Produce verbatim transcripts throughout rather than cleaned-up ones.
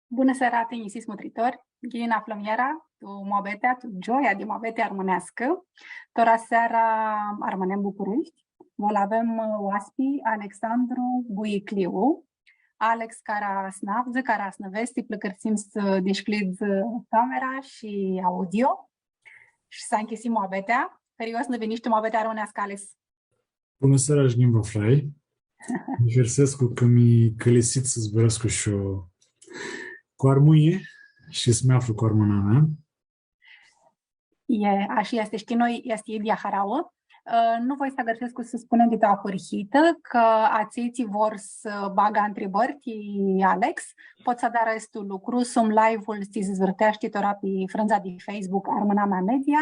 Bunã seara, tinjisits mutritori! Ghini nã aflãm iara tu muabetea, tu gioia di muabeti armãneascã. Tora seara armãnem Bucureshti. Va lu avem, ã, oaspi Alexandru Buicliu. Alex, cara s-nã avdzã, cara s-nã vedz, ti pãlãcãrsim s-dishcljidz, ã, camera shi audio shi s-nchisim muabetea. Hãrios nã vinish tu muabetea armãneascã, Alex. Bunã seara, ghini vã aflai. Mi hãrsescu cã mi cãlisits s-zburãscu shi eu cu armãnj shi s-mi aflu cu armãna mea. E, ashi easti, shtii, noi easti idyea harauã. Ã, nu voi s-agãrshescu s-spunem di tu ahurhitã, cã atselj tsi vor s-bagã ntribãri ti Alex, pot s-adarã aestu lucru, sum live-ul tsi s-vãrteashti tora pi frãndza di Facebook Armãna Mea Media.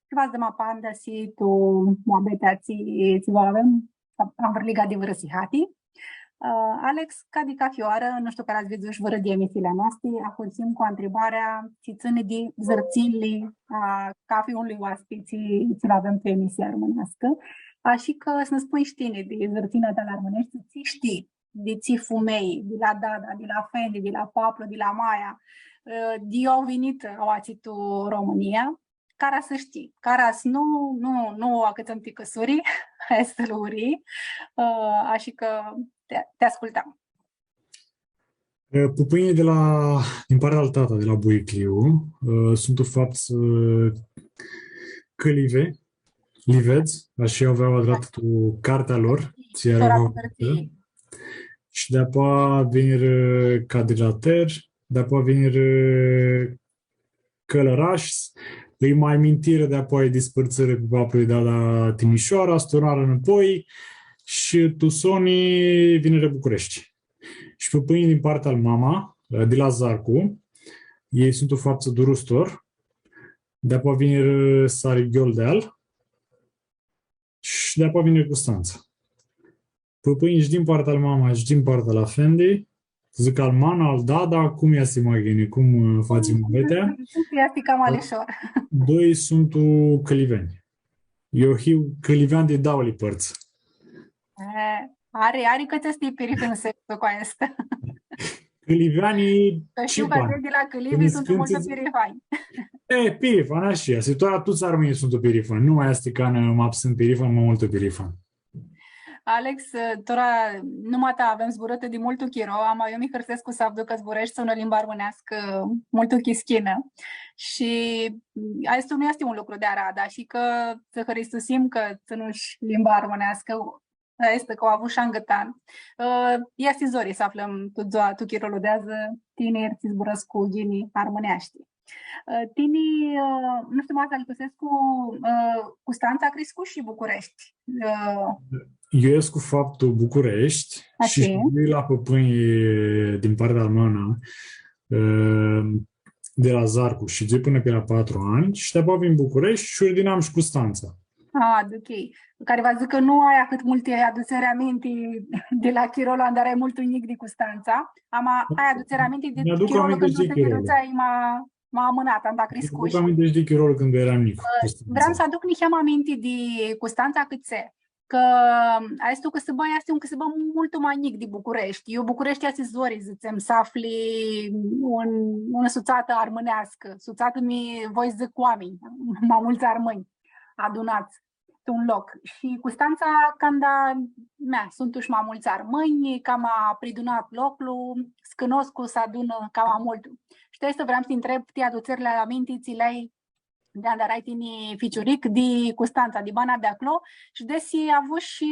Shi va s-dãm apandisi tu muabetea tsi, tsi va avem, anvãrliga di vãrã sihati. Ã, Alex, ca di cafi oarã, nu shtiu cã aradz vidzush vãrã di emisiili a noasti, ahurhim cu ntribarea tsi tsãni di zãrtsinjli a cafi unui oaspi tsi, tsi lu avem pi emisia armãneascã. Ashi cã s-nã spunj shi tini di zãrtsinea ta la armãneshti, tsi shtii, di tsi fumei, di la dada, di la fendi, di la paplu, di la maia, ã, di iu au vinitã aoatsi tu Romãnia. Cara s-shtii, cara s-nu, nu, nu u acãtsãm ti cãsuri, aestã lucru, ã, ashi cã ti, ti ascultãm. E, pãpãnjlji di la, din partea al tata, di la Buicliu, e, suntu faptsã, e, cãlive, livedz, ashi avea adratã tu cartea lor, tsi eara tora cu hãrtii. Shi di-apoea vinirã Cadrilater, di-apoea vinirã Cãlãrash, lji ma mintirã, di-apoea dispãrtsãrã cu paplu, da, la Timishoara, s-turnarã nãpoi shi tu soni vinirã Bucureshti. Shi pãpãnjlji din partea al mama, di la Zarcu, elj suntu faptsã Durustor, di-apoea vinirã Sarighiol di Deal, shi di-apoea vinirã Custantsa. Pãpãnjlji shi din partea al mama shi din partea al afendi, dzãc al mana, al dada, cum easti ma ghini, cum, ã, fatsi muabetea? Cum easti cama lishor. Doi suntu cãliveanj. Eu hiu cãlivean di dauli pãrtsã. E, ari, ari cãtse s-ti pirifinseshti cu aestã. Cãliveanj e... Cã shtiu cã atselj di la cãlivi suntu multu pirifanj. E, pirifanj, ashi easti. Tora tuts armãnjlji suntu pirifanj. Nu ma easti cã ma putsãn pirifan, ma multu pirifan. Alex, tora numata avem zburãtã di multu chiro, ama eu mi hãrsescu s-avdu cã zbureshti unã limbã armãneascã multu chischinã. Shi aestu nu easti un lucru di aradã, shi cã tsã hãristusim cã tsãnushi limba armãneascã, aestã cã u avush angãtan. Ã, easti zori s-aflãm tu dzua, tu chirolu di adzã, tiniri tsi zburãscu ghini armãneashti. Ã, tini, ã, nu shtiu, ma s-alãtusescu, ã, Custantsa criscushi shi Bucureshti. Ã, eu escu faptu Bucureshti shi shidzui la pãpãnj din partea al mana, ã, di la Zarcu, shidzui pãnã pi la patru anj shi di-apoea vin Bucureshti shi urdinam shi Custantsa. A, ok. Cari va s-dzãcã cã nu ai ahãt multi adutseri aminti di la chirolu anda erai multu njic di Custantsa, ama ai adutseri aminti di chirolu cãndu ti hãrãtseai ma, ma amãnat, anda criscushi. Mi aduc aminti shi di chirolu cãndu eram njic. Ã, Custantsa. Vream s-aduc niheamã aminti di Custantsa cãtse, cã aestu cãsãbã easti un cãsãbã multu ma njic di Bucureshti. Iu Bucureshti easti zori, dzãtsem, s-afli un, unã sutsatã armãneascã. Sutsatã mi voi s-dzãc oaminj, ma multsã armãnj adunats tu un loc. Shi Custantsa, canda, mea, suntu shi ma multsã armãnj, cama pridunat loclu, s-cunoscu, s-adunã cama multu. Shi ti aestã vream s-ti ntreb, ti adutserli aminti tsi li ai di anda erai tini ficiuric, di Custantsa, di bana di aclo, shi desi avushi,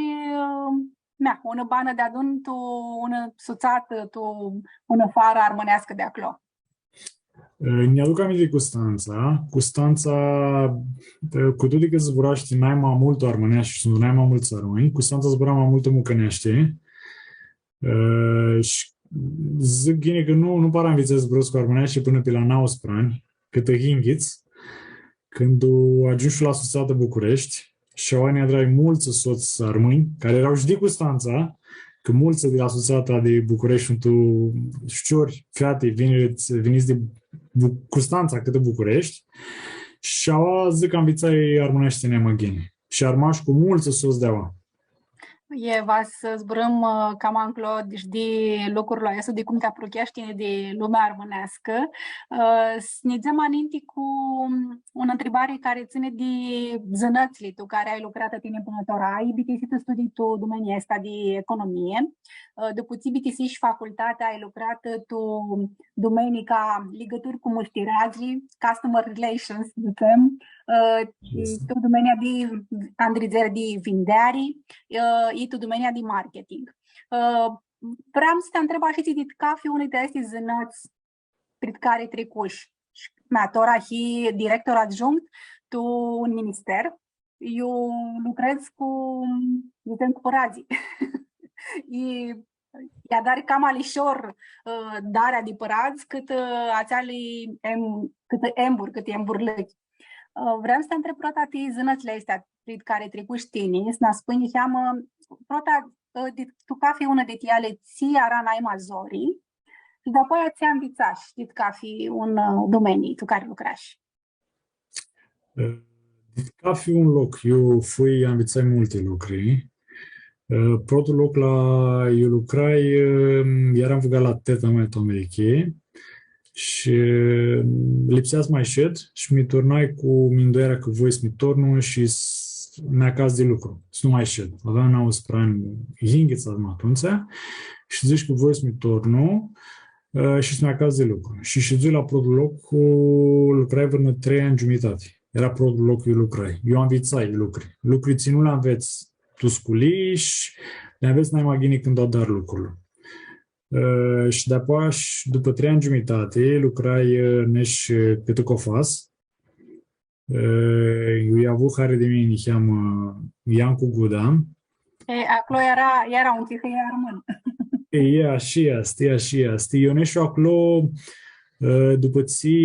mea, unã banã deadun tu unã sutsatã, tu unã farã armãneascã di aclo. E, nj-aduc aminti di Custantsa. Custantsa, e, cu tuti cã zburashti nai ma multu armãneashti shi suntu nai ma multsã armãnj, Custantsa zbura ma multu mucãneashti. E, shi dzãc ghini cã nu, nu para nvitsai s-zburãscu armãneashti pãnã pi la nauãsprã anj, cãtã yinghits, cãndu agiumshu la sutsatã Bucureshti, shi aoa nj-adrai multsã sots armãnj, cari eara shi di Custantsa, cã multsã di la sutsata di Bucureshti suntu ficiori, feati, vinits, vinits di Bu-, Custantsa cãtã Bucureshti, shi aoa dzãc cã nvitsai armãneashti nai ma ghini. Shi armash cu multsã sots di aoa. E, va s-zburãm, ã, cama nclo, deci, di lucrul aestu, di cum ti aprucheashi tini di lumea armãneascã. Ã, s-nidzem aninti cu, ãm, unã ntribari cari tsãni di zãnãtsli tu cari ai lucratã tini pãnã tora. Ai bitisitã studii tu dumenia aestã di economie. Ã, dupã tsi bitisishi facultatea, ai lucratã tu dumenii ca ligãturi cu mushtiradzlji, customer relations, dzãtsem, ã, tu dumenia di andridzeri di vindeari, ã, i tu dumenia di marketing. Ã, vream s-ti ntreb ashi, tsi dit cafi unã di aesti zãnãts prit cari tricushi. Shi mea, tora hii director adjunct tu un minister, iu lucredz cu, dzãtsem, cu pãradzlji. I, i adari cama lishor, ã, darea di pãradz, cãtã, ã, atseali em-, cãtã embur, cãtã emburlãchi. Ã, vream s-ti ntreb prota ti zãnãtsli aesti prit cari tricushi tini, s-nã spunj niheamã, prota, ã, di, tu cafi unã di eali, tsi eara nai ma zori, shi dapoaia tsi anvitsashi dit cafi un, ã, dumenii tu cari lucrashi. Ã, dit cafi un loc, eu fui, anvitsai multi lucri. Ã, protlu loc la iu lucrai, ã, earam bãgat la teta mea tu Americhii shi, ã, lipsea s-ma shed shi mi turnai cu minduearea cã voi s-mi tornu shi s-mi acats di lucru, s-nu ma shed. Aveam nauãsprãdzatsi anj, yinghits aveam atumtsea, shi dzãsh cã voi s-mi tornu, ã, shi s-mi acats di lucru. Shi shidzui la protlu loc, cu, lucrai vãrnã trei anj giumitati. Eara protlu loc iu lucrai. Eu anvitsai lucri. Lucri tsi nu li anvets tu sculii shi li anvets nai ma ghini cãndu adari lucrul. Ã, shi dapoaia, shi dupã trei anj giumitati, lucrai, ã, nesh, ã, cãtã Cofas. Ã, iu avu hari di mini, niheamã, ã, Iancu Guda. E, aclo eara, eara un tihãi armãn. E, e, ashi easti, ashi easti. Eu neshu aclo, ã, dupã tsi,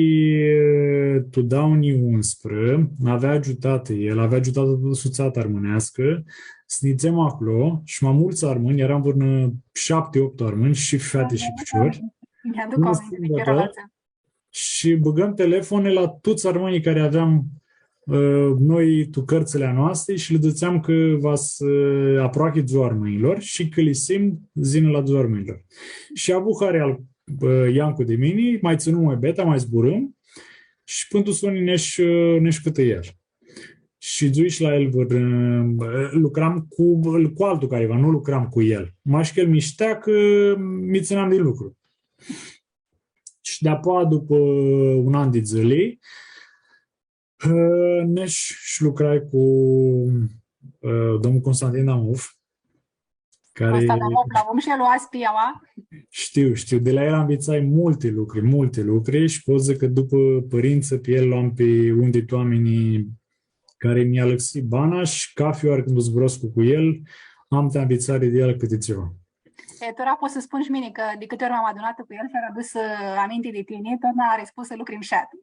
ã, tu doauã njilji unsprã, avea agiutatã el, avea agiutatã tutã sutsata armãneascã, s-nidzem aclo, shi ma multsã armãnj, earam vãrnã shapti, optu armãnj, shi feati shi ficiori. Mi aduc aminti di chirolu atsel. Shi bãgãm telefoane la tuts armãnjlji cari aveam, ã, noi tu cãrtsãli a noasti shi lã dzãtseam cã va s-aproachi Dzua Armãnjlor shi cã lipsim s-yinã la Dzua Armãnjlor. Shi avu hari al, ã, Iancu di mini, ma tsãnu muabeta, ma zburãm shi pãnã tu soni nesh, ã, nesh cãtã el. Shi dzui shi la el, vãr, ã, lucram cu, cu altu cariva, nu lucram cu el. Mash cã el mi shtea cã mi tsãneam di lucru. Shi dapoaia, dupã un an di dzãli, ã, nesh shi lucrai cu, ã, domnul Constantin Damov, cari... Constantin Damov, l-avum shi el oaspi, aua? Shtiu, shtiu. Di la el anvitsai multi lucri, multi lucri shi pot s-dzãc cã dupã pãrintsã, pi el lu am pi un di oaminjlji cari nj-alãxi bana shi cafi oarã cãndu zburãscu cu el, am ti anvitsari di el cãti tsiva. E, tora pot s-spun shi mini cã di cãti ori m-am adunatã cu el shi ari adusã, ã, aminti di tini, totna ari spusã lucri mushati.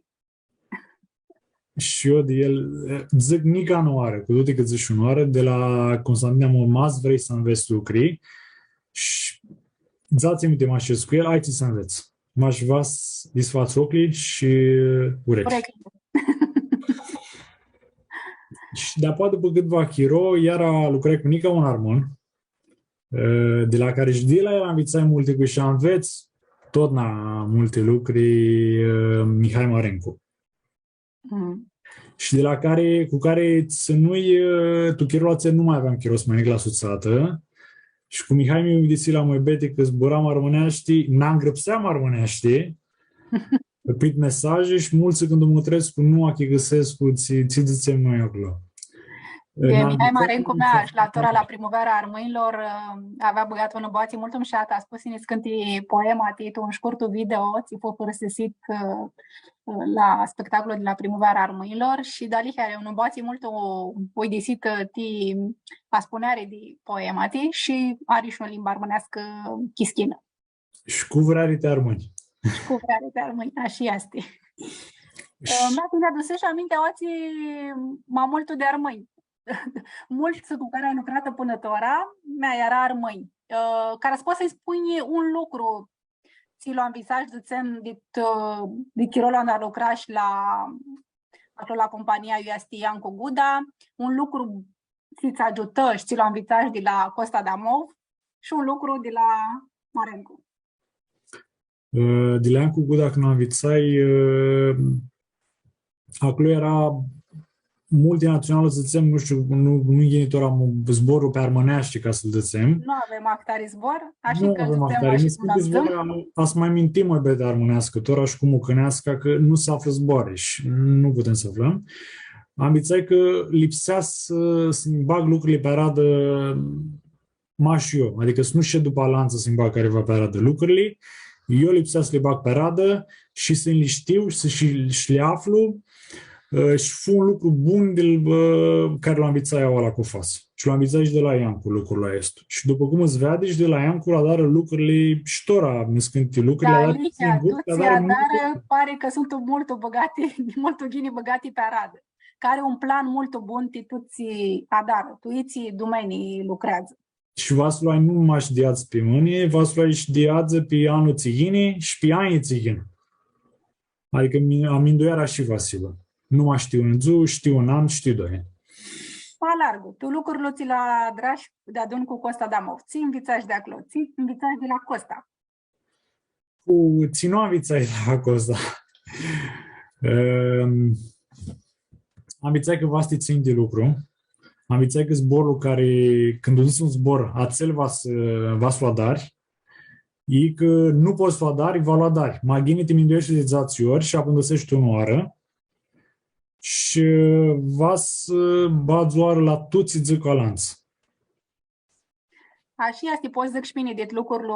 Shi eu di el, e, dzãc nica unãoarã, cu tuti cã dzãsh unãoarã, di la Constantin Damov, ma s-vrei s-anvets lucri, shi dzatsi minuti ma shedz cu el, ai tsi s-anvets. Mash va s-dishfats ocljilj shi ureclji. Ureclji. Shi dapoaia, dupã cãtva chiro, iara lucrai cu nica un armãn, ã, di la cari shi di la el anvitsai multi lucri shi anvets totna multi lucri, ã, Mihai Marencu. Mm. Shi di la cari, cu cari tsãnui, ã, tu chirolu atsel nu ma aveam chiro s-ma neg la sutsatã. Shi cu Mihai mi uidisi la muabeti cã zburam armãneashti, nã ngrãpseam armãneashti, prit mesaji shi multsã cãndu mutrescu nu achicãsescu tsi, tsi dzãtsem noi aclo. E, Mihai Marencu, mea, shi la tora la Primuveara Armãnjlor, ã, avea bãgatã unã boatsi multu mushatã, a spus niscãnti poemati tu un shcurtu video, tsi fu pãrãsãsit, ã, la spectacolul di la Primuveara Armãnjlor shi dealihea ari unã boatsi multu uidisitã ti aspuneari di poemati shi ari shi unã limbã armãneascã chischinã. Shi cu vreari ti armãnj. Shi cu vreari ti armãnj, ashi easti. Shi... Ã, mea, tini adusishi aminti aoatsi ma multu di armãnj. Multsã cu cari ai lucratã pãnã tora, mea, eara armãnj. Ã, cara s-pots s-nji spunj un lucru tsi lu anvitsashi, dzãtsem, dit, ã, di chirolu anda lucrashi la, aclo la compania iu easti Iancu Guda, un lucru tsi tsã agiutã shi tsi lu anvitsash di la Costa Damov shi un lucru di la Marencu. Ã, di la Iancu Guda, cãndu anvitsai, ã, aclo eara multinațională, să zicem, nu știu, nu, nu-nj yini tora zborlu pi armãneashti ca s-lu dzãtsem. Nu avem ahtari zbor, ashi cã avem ahtari, dzãtsem ashi cum zbor, dzãtsem. A, a s-ma mintim muabeti armãneascã, tora shi cum u cãneascã, cã nu s-aflã zboarã shi nu putem s-aflãm. Anvitsai cã lipsea s-, s-nji bag lucrili pi aradã mash eu, adicã s-nu shed dupã alantsã s-nji bag cariva pi aradã lucrili, eu lipsea s-li bag pi aradã shi s-li shtiu, s-, shi, shi li aflu, ã, shi fu un lucru bun di, ã, cari lu anvitsai aoa la Cofas. Shi lu anvitsai shi di la Iancu lucrul aestu. Shi dupã cum s-veadi, shi di la Iancu lu adarã lucrili shi tora, niscãnti lucri, da, li adarã singur, tu li tsi adarã, adarã, pari cã suntu multu bãgati, multu ghini bãgati pi aradã. Cã ari un plan multu bun ti tu tsi adarã, tu itsi dumenii lucreadzã. Shi va s-lu ai nu mash di adzã pi mãni, va s-lu ai shi di adzã pi anlu tsi yini shi pi anjlji tsi yin. Adicã mi-, amindueara shi va s-hibã. Nu mash shtiu un dzuã, shtiu un an, shtiu doi anj. Ma largu, tu lucrul tsi lu adrash deadun cu Costa Damov, tsi nvitsash di aclo, tsi nvitsash di la Costa? Cu tsi nu anvitsai la Costa. Ehm, anvitsai cã va s-ti tsãnj di lucru. Anvitsai cã zborlu cari, cãndu dzãts un zbor, atsel va s-, va s-lu adari. I cã nu pots s-lu adari, va lu adari. Ma ghini ti mindueshti di dzatsi ori shi apãndãseshti unãoarã. Shi va s-badz oarã la tuts tsi dzãc alantsã. Ashi easti, pot s-dzãc shi mini dit lucrul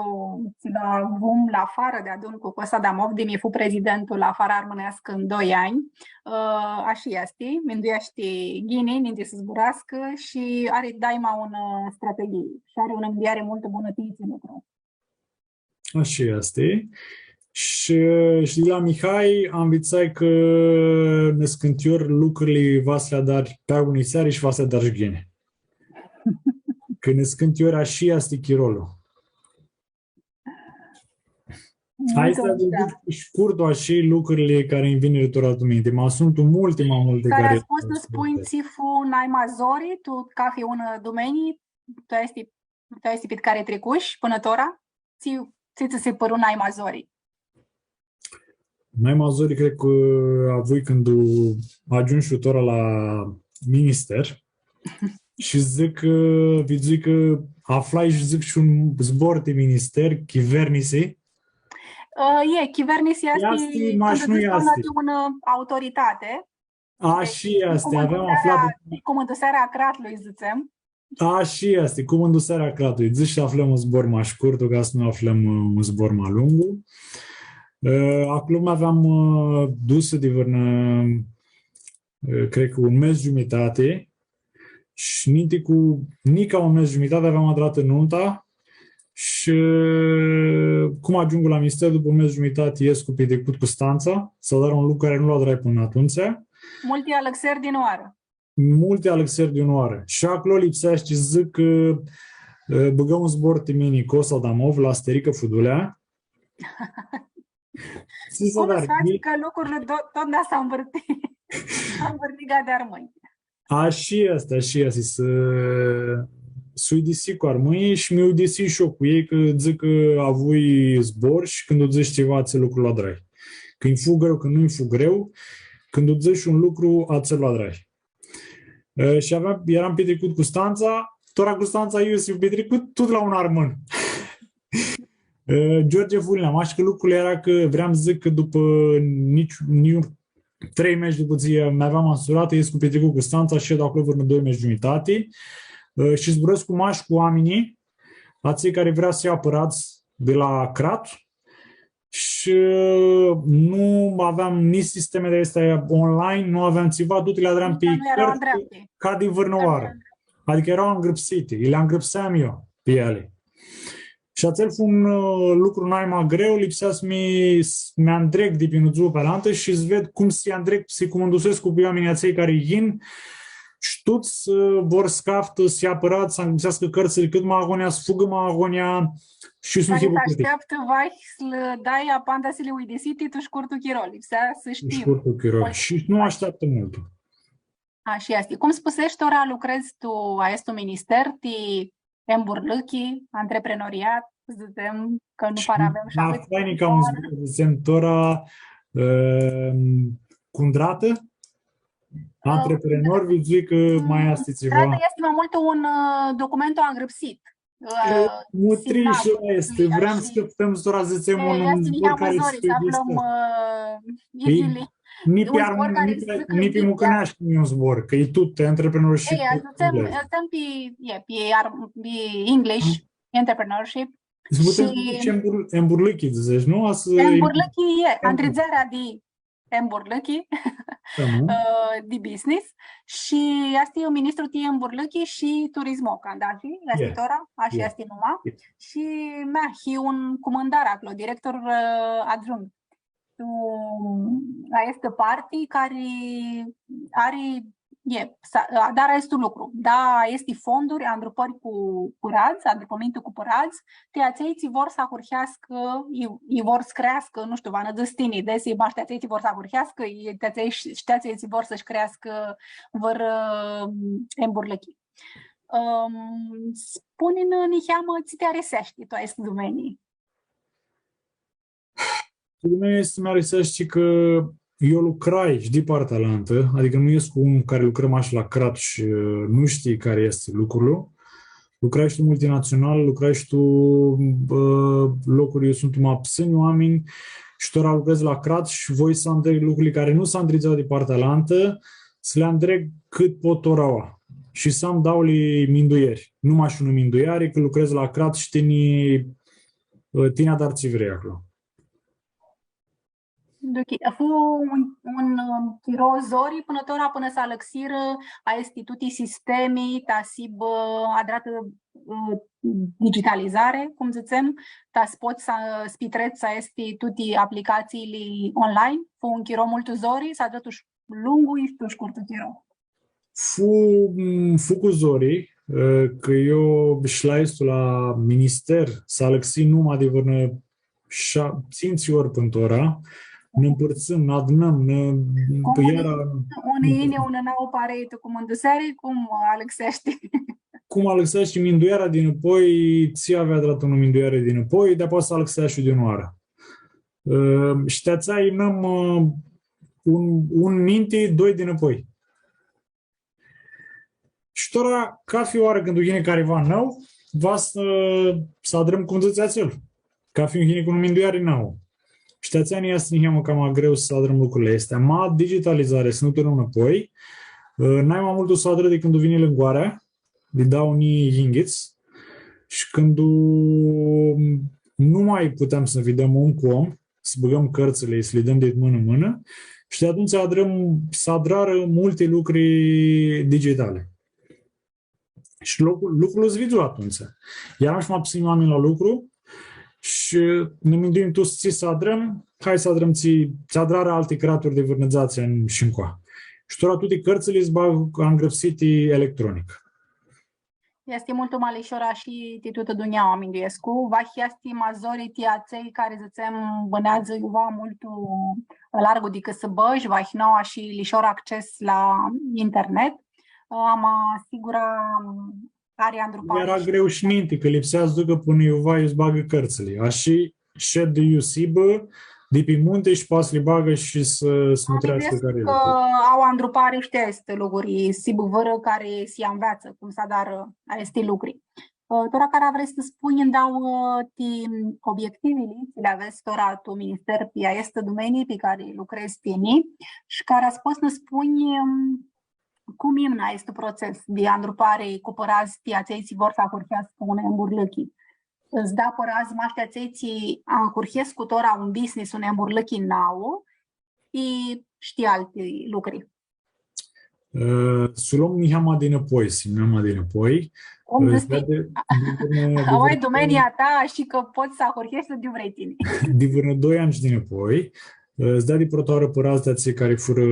tsi lu avum la Fara deadun cu Costa Damov, di mi fu prezidentul la Fara Armãneascã tu doi anj. Ã, ashi easti, mindueashti ghini, ninti s-zburascã shi ari daima unã, ã, strateghii shi ari unã mindueari multu bunã ti itsi lucru. Ashi easti. Shi, shi di la Mihai anvitsai cã niscãnti ori lucrili va s-li adari pi aguniseari shi va s-li adari shi ghini. Cã niscãnti ori ashi easti chirolu. Hai s-dzãc shcurtu ashi lucrili cari nj-vinirã tora tu minti. Ma suntu multi, ma multi cari... Cari pots s-nã spunj tsi fu nai ma zori, tu cathi unã dumenii, tu aesti, tu aesti pit cari tricush pãnã tora? Tsi, tsi tsã si pãru nai ma zori? Nai ma zori, cred cã avui cãndu agiumshu tora la minister shi dzãc cã, vidzui cã aflai shi dzãc shi un zbor ti minister, chivernisi. Ã, e, chivernisi easti, easti, mash cãndu nu dzãts easti. Unã, ã, autoritati. Ashi easti, cum aveam aflat. Cumãndusearea a cratlui, dzãtsem. Ashi easti, cumãndusearea a cratlui. Dzãc shi aflãm un zbor ma shcurtu, ca s-nu aflãm, ã, un zbor ma lungu. Ã, aclo mi aveam, ã, dusã di vãrnã, ã, cred cã un mes giumitati. Shi ninti cu nica un mes giumitati aveam adratã numta. Shi cum agiungu la minister, dupã un mes giumitati escu pitricut Custantsa, s-adar un lucru cari nu lu adrai pãnã atumtsea. Multi alãxeri di unãoarã. Multi alãxeri di unãoarã. Shi aclo lipseashti s-dzãc cã, ã, bãgã un zbor ti mini Costa Damov la Sterica Fudulea. Cum s-fatsi cã lucrurli do-, totna s-anvãrti? S-anvãrti ca di armãnj. Ashi easti, ashi easti, s-, s-uidisi cu armãnjlji shi mi uidisi shi eu cu elj, cã dzãc cã avui zbor shi cãndu dzãts tsiva, atsel lucru lu adrai. Cã nj-fu greu, cã nu nj-fu greu, cãndu dzãts un lucru, atsel lu adrai. E, shi aveam, eram pitricut Custantsa, tora Custantsa iu s-hiu pitricut, tut la un armãn. E, George Fulnea, mash cã lucrul eara cã vream s-dzãc cã dupã nitsi, nitsi trei mesh dupã tsi mi aveam ansuratã, escu pitricut Custantsa, shed aclo vãrnã doi mesh giumitati, ã, shi zburãscu mash cu oaminjlji, atselj cari vrea s-ljea pãradz di la crat, shi, ã, nu aveam nitsi sisteme di aesti online, nu aveam tsiva, tuti li adram pi cãrtsã, ca di vãrnãoarã. Adicã eara angrãpsiti, li angrãpseam eu pi eali. Shi atsel fu un, ã, lucru nai ma greu, lipsea s-mi, s-mi andreg di pi unã dzuã pi alantã shi s-ved cum s-andreg, s-cumãndusescu cu oaminjlji atselj cari yin, shi tuts, ã, vor s-caftã, s-ljea pãradz, s-angrãpseascã cãrtsãli cãt ma agonja, s-fugã ma agonja, shi s-nu hibã cu tini. Ashteaptã, vahi, s-lã dai apandisili uidisiti, tu shcurtu chiro, lipsea s-shtii. Tu shcurtu chiro. Shi nu ashteaptã multu. Ashi easti. Cum spuseshi, tora lucredz tu aestu minister, ti emburlãchi, antreprenoriat, dzãtsem cã nu para avem shi... Da, avem faini cã am zbor, dzãtsem, tora, ãm, cundratã, antreprenor, vidzui cã ma easti tsiva. Cundratã easti ma multu un, ã, documentu angrãpsit. Ã, mutri shi aestã, vream s-cãftãm, tora, dzãtsem, un, un zbor cari s-fie zori, s-aflãm, ã, idili. Ni pi armãn, ni pi, ni pi mucãneashti nu e un zbor, cã e tut entrepreneurship. Ei, dzãtsem, dzãtsem pi, e, pi ar-, pi English, entrepreneurship. S-putem dzãtsi embur-, emburlãchi, dzãtsi, nu? Emburlãchi e, andridzearea di emburlãchi, ã, di business. Shi easti un ministru ti emburlãchi shi turismo, canda ashi easti tora, ashi easti numa. Shi, mea, hii un cumãndar aclo, director, ã, adjunct. Tu aestã parti cari ari, e, s-, adarã aestu lucru. Da, aesti fonduri, andrupãri cu, cu pãradz, andrupãmintu cu pãradz, ti atselj tsi vor s-ahurheascã, i, i vor s-creascã, nu shtiu, va nã dzãts tini, desi, ma shtii, atselj tsi vor s-ahurheascã, i ti atselj sh-, shtii, atselj tsi vor s-shi creascã vãrã, ãm, emburlãchi. Ãm, spuni-nã niheamã, tsi ti ariseashti tu aestu dumenii? Ti mini easti, mi ariseashti cã eu lucrai shi di partea alantã, adicã nu escu un cari lucrã mash la crat shi, ã, nu shtii cari easti lucrul. Lucrai shi tu multinatsional, lucrai shi tu, ã, locuri iu suntu ma psãnj oaminj shi tora lucredz la crat shi voi s-andreg lucrurli cari nu s-andridzeau di partea alantã, s-li andreg cãt pot tora aua. Shi s-am dauli minduieri. Nu mash unã mindueari, cã lucredz la crat shi tini, tini adari tsi vrei aclo. Ok. Fu un, un, ãm, chiro zori pãnã tora, pãnã s-alãxirã aesti tuti sistemi, ta s-hibã adratã, ã, digitalizari, cum dzãtsem, ta s-pots s-, s-pitrets aesti tuti aplicatsiili online. Fu un chiro multu zori, s-adrã tu sh-, lungu i tu shcurtu chiro. Fu, fu cu zori, ã, cã eu shi la aestu, la minister, s-alãxi numa di vãrnã sh-, tsintsi ori pãn tora, nã mpãrtsãm, nã adunãm, nã, cum pãi, unã, iara, unã ini, unã nauã parei tu cumãnduseari, cum alãxeashti? Cum alãxeashti mindueara dinãpoi, tsi avea adratã unã mindueari dinãpoi, di-apoea s-alãxeashti di unã oarã. Ã, shi ti atsea yinãm, ã, un, un ninti, doi dinãpoi. Shi tora, cathi oarã cãndu yini cariva nãu, va s-, s-adrãm cum dzãtsi atsel. Cathi un yini cu unã mindueari nauã. Shi ti atsea nã easti niheamã cama greu s-adrãm lucrurli aesti. Ma digitalizari, s-nu turnãm nãpoi, ã, nai ma multu s-adrã di cãndu vini lãngoarea, di dauã njilji yinghits, shi cãndu nu ma puteam s-nã videm om cu om, s-bãgãm cãrtsãli, s-li dãm di mãnã-mãnã, shi di atumtsea adrãm, s-adrarã multi lucri digitali. Shi lucru-, lucrul s-vidzu atumtsea. Earam shi ma psãnj oaminj la lucru shi nã minduim tuts tsi s-adrãm, hai s-adrãm tsi, tsi adrarã alti craturi di vãrnã dzatsi anj shi ncoa. Shi tora tuti cãrtsãli s-bag angrãpsiti electronic. Easti multu ma lishor shi ti tutã dunjaua, minduescu. Vahi easti ma zori ti atselj cari, dzãtsem, bãneadzã iuva multu largu di cãsãbã shi vahi nu au ashi lishor acces la internet. Ama, sigura, ari andrupari. Eara greu shi ninti, cã lipsea s-ducã pãnã iuva iu s-bagã cãrtsãli. Ashi shed iu s-hibã, di pi munti shi poati s-li bagã shi s-, s-mutreascã cari lucru. Cã au andrupari, shtii, aesti lucri, s-hibã vãrã cari s-lji anveatsã cum s-adarã aesti lucri. Ã, tora cara vrei s-spunj, nj-dau, ã, ti obiectivili tsi li avets tora tu minister pi aestu dumenii pi cari lucredz tini shi cara s-pots s-nã spunj, ãm, cum imnã aestu proces di andrupari cu pãradz ti atselj tsi vor s-ahurheascã unã emburlãchi. Ãts da pãradz mash ti atselj tsi ahurhescu tora un business, unã emburlãchi nauã, i shtii alti lucri. Ã, s-u lom niheamã dinãpoi, s-u lom niheamã dinãpoi. Cum dzãts, ã, di vãrnã, di vãrnã, aua e dumenia ta, shi cã pots s-ahurheshti di iu vrei tini. Di vãrnã doi anj dinãpoi, ã, ãts da di prota oarã pãradz ti atselj cari furã,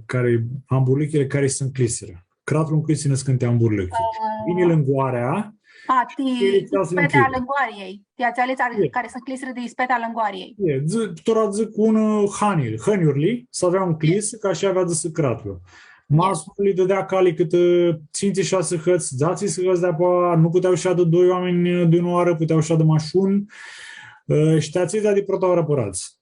cari, amburlãchili cari s-ncljisirã. Cratlu ncljisi nãscãnti amburlãchi. Ã. Vini lãngoarea. A, ti, ti ispetea lãngoariljei. Ti atseali cari s-ncljisirã di ispetea lãngoariljei. E, dzã-, tora dzãc un, ã, hanil, hãniurli, s-avea ncljisã, cã ashi avea dzãsã cratlu. Mash li dãdea cali cãtã, ã, tsintsi, shasi hãts, dzatsi hãts, dapoaia nu putea s-shadã doi oaminj, ã, di unã oarã, putea s-shadã mash un. Ã, shi ti atselj deadi prota oarã pãradz.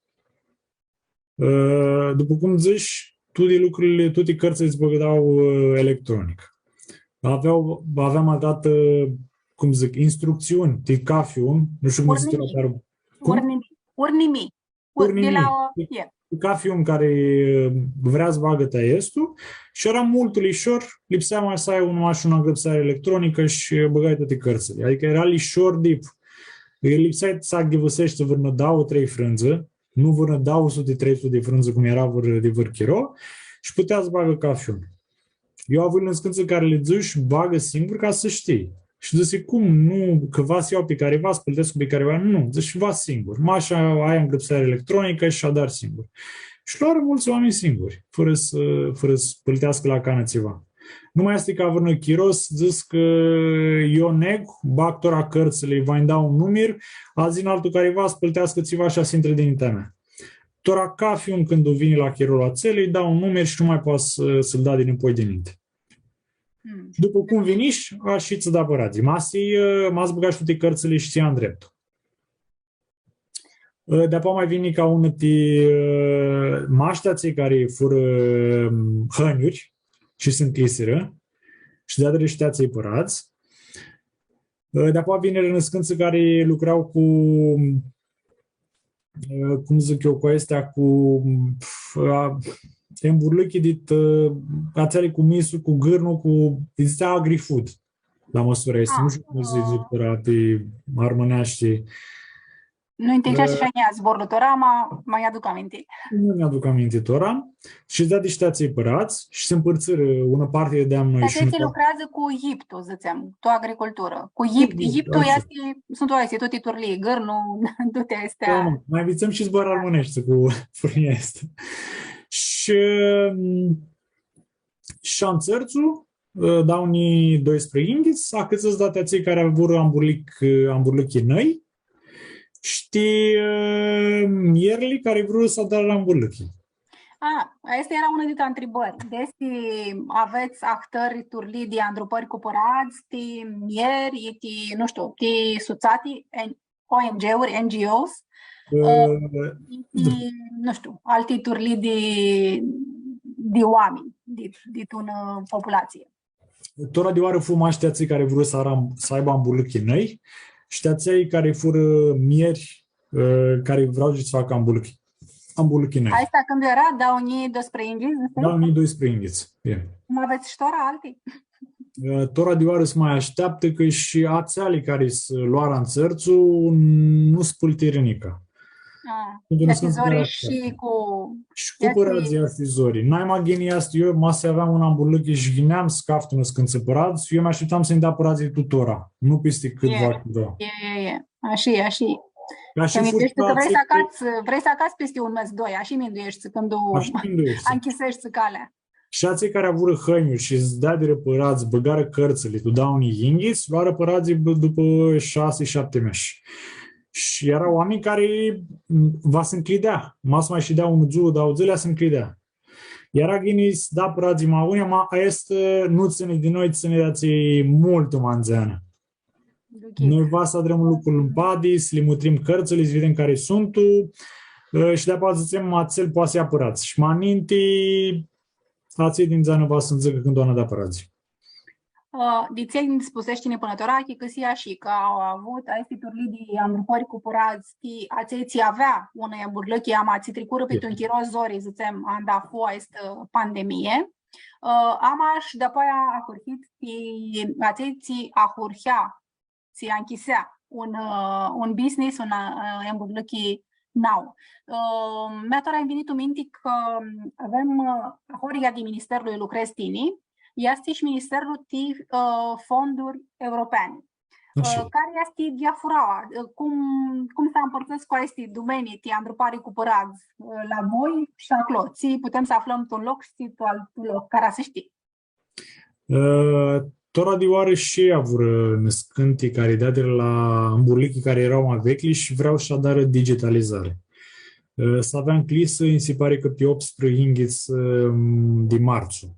Ã, dupã cum dzãts, tuti lucrurli, tuti cãrtsãli s-bãgã, ã, electronic. Avea, avea ma datã, cum dzãc, instructsiuni, ti cafi un, nu shtiu cum s-dzãtsi la tar-, cum? Urnimii. Urnimii. Ur-, di la, urnimii. E. Ti cafi un cari, ã, vrea s-bagã ti aestu, shi eara multu lishor, lipsea mash s-ai un, mash unã ngrãpseari electronicã shi bãgai tuti cãrtsãli. Adicã eara lishor di, lipsea s-aghivãseshti vãrnã dauã, trei frãndzã, nu vãrã dauã suti, trei suti di frãndzã, cum eara vãr, di vãr chiro, shi putea s-bagã cafi un. Eu avui nãscãntsã cari lã dzãsh, bagã singur ca s-shtii. Shi dzãsi, cum, nu, cã va s-ljau pi cariva, s-pãltescu pi cariva, nu, dzãsh, va singur. Mash ai ngrãpseari electronicã shi adari singur. Shi loarã multsã oaminj singuri, fãrã s-, fãrã s-pãlteascã la canã tsiva. Nu ma easti ca vãrnã chiro s-dzãts cã eu negu, bag tora cãrtsãli, va-nj dau un numir, va s-yinã altu cariva s-pãlteascã tsiva shi s-intrã dinintea mea. Tora cafi un cãndu vini la chirolu atsel, lji dau un numir shi nu ma poati s-, s-lu da dinãpoi dininti. Mm. Shi dupã cum vinish, ashi tsã da pãradz. Ma s-, ã, ma s-bãgash tuti cãrtsãli shi tsi andreptu. Ã, dapoaia ma vini ca unã ti, ã, mash ti atselj cari furã, ã, hãnjuri shi s-ncljisirã, shi deadirã shi ti atselj pãradz. Ã, dapoaia vinirã nãscãntsã cari lucra cu, ã, cum dzãc eu, cu aesti, cu, ã, emburlãchi dit, ã, atseali cu misu, cu gãrnu, cu, lji dzãtsea agri-food. La mãsura aestã, nu shtiu cum s-dzãtsi tora pi armãneashti. Nu-nj tinjea shi a njia zborlu tora, ma, ma nj-aduc aminti. Nu nj-aduc aminti tora. Shi deadi shi ti atselj pãradz shi s-mpãrtsirã, unã parti lji deam noi shi unã parti. Atselj lucreadzã cu yiptu, dzãtsem, tu agriculturã. Cu yipt-, yiptu, yiptu, ashi. Easti, suntu aesti, tuti turlii, gãrnu, tuti aesti. Da, ma nvitsãm shi zboarã armãneashti cu furnia aestã. Shi, mm, shi antsãrtsu, ã, dauã njilji doisprãyinghits, acãtsã s-da ti atselj cari avurã amburlãchi, ã, amburlãchi nãi, shi ti, ã, mierli cari vrurã s-adarã amburlãchi. A, aestã eara unã di ntribãri. Desi avets ahtãri turlii di andrupãri cu pãradz, ti mieri, ti, nu shtiu, ti sutsati, e, O N G-uri, N G Os, ã, ã, i, nu shtiu, alti turlii di, di oaminj, di, di tu unã populatsii. Tora di oarã fu mash ti atselj cari vru s-arã, s-aibã ambuluchi nai, shi ti atselj cari furã mieri, ã, cari vreau s-facã ambuluchi. Ambuluchi nai. Aestã cãndu eara? Dauã njilji doisprãyinghits, nu shtiu? Dauã njilji doisprãyinghits, e. Cum avets shi tora alti? Ã, tora di oarã s-ma ashteaptã cã shi atseali cari s-loarã antsãrtsu nu s-pãltirã nica. A, easti zori shi cu... Shi cu pãradz easti zori. Nai ma ghini easti, eu ma s-aveam un ambuluchi shi ghineam s-caftu nãscãntsã pãradz, eu mi ashtiptam s-nji da pãradz tu tora, nu pisti cãt va da. E, e, e. Ashi, ashi. Ca shi... Ti mindueshti cã vrei s-acats, vrei s-acats pisti un mes, doi, ashi mindueshti cãndu anchiseshti calea. Shi atselj cari avurã hãnjuri shi s-deadirã pãradz, bãgarã cãrtsãli, tu dauã njilji yinghits, loarã pãradz, bã, dupã shasi, shapti mesh. Shi eara oaminj cari, m, va s-ncljidea, ma s-ma shidea unã dzuã, dauã dzãli, s-ncljidea. Eara ghini s-da pãradz ma unã, ma aestã nu tsãni di noi, tsãni di atselj multu ma ndzeanã. Ok. Noi va s-adrãm lucrul mpadi, s-li mutrim cãrtsãli, s-videm cari suntu, ã, shi di-apoea dzãtsem, atsel poati s-ia pãradz. Shi ma ninti, atselj di ndzeanã va s-nji dzãcã cãndu va nã da pãradz. Ã, di tsi nji spuseshi pãnã tora, achicãsii shi cã au avut aesti turlii di andrupãri cu pãradz, ti atselj tsi avea unã ambuluchi, ama tsi tricurã pi tu un chiro zori, dzãtsem, anda fu aestã pandemie. Ã, ama shi di-apoea ahurhit ti atselj tsi ahurhea, tsi anchisea un, ã, un business, un, ã, ambuluchi nau. Ã, mea tora nj-vini tu minti cã avem, ã, ahoryea di Ministerlu iu lucredz tini, easti shi Ministerlu ti, ã, fonduri europeani. Ashi. Ã, cari easti diafuraua? Ã, cum, cum s-ampãrtsãscu aesti dumenii ti andrupari cu pãradz, ã, la voi shi aclo? Tsi putem s-aflãm tu un loc shi tu altu loc, cara s-shtii? Ã, tora di oarã shi avurã nãscãnti cari deadirã la amburlichi cari eara ma veclji shi vrea s-adarã digitalizari. Ã, s-avea ncljisã, nji si pari cã pi optsprãyinghits, ã, di martsu.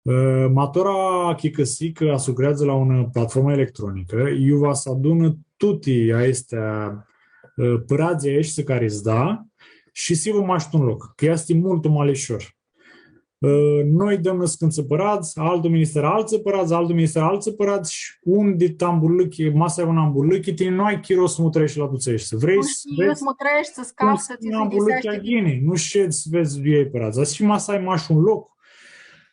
Ã, ma tora achicãsii cã va s-lucreadzã la unã platformã electronicã, iu va s-adunã tuti aesti, ã, pãradz aeshti cari s-da shi s-hibã mash tu un loc, cã easti multu ma lishor. Ã, noi dãm nãscãntsã pãradz, altu minister altsã pãradz, altu minister altsã pãradz shi un dit amburlãchi, ma s-ai un amburlãchi, tini nu ai chiro s-mutreshti la tuts aeshti. Vrei s-, vrei s-mutreshti, s-caftsã, tsi s-ghini, nu shedz s-vedz iu ai pãradz. Ashi ma s-ai mash un loc,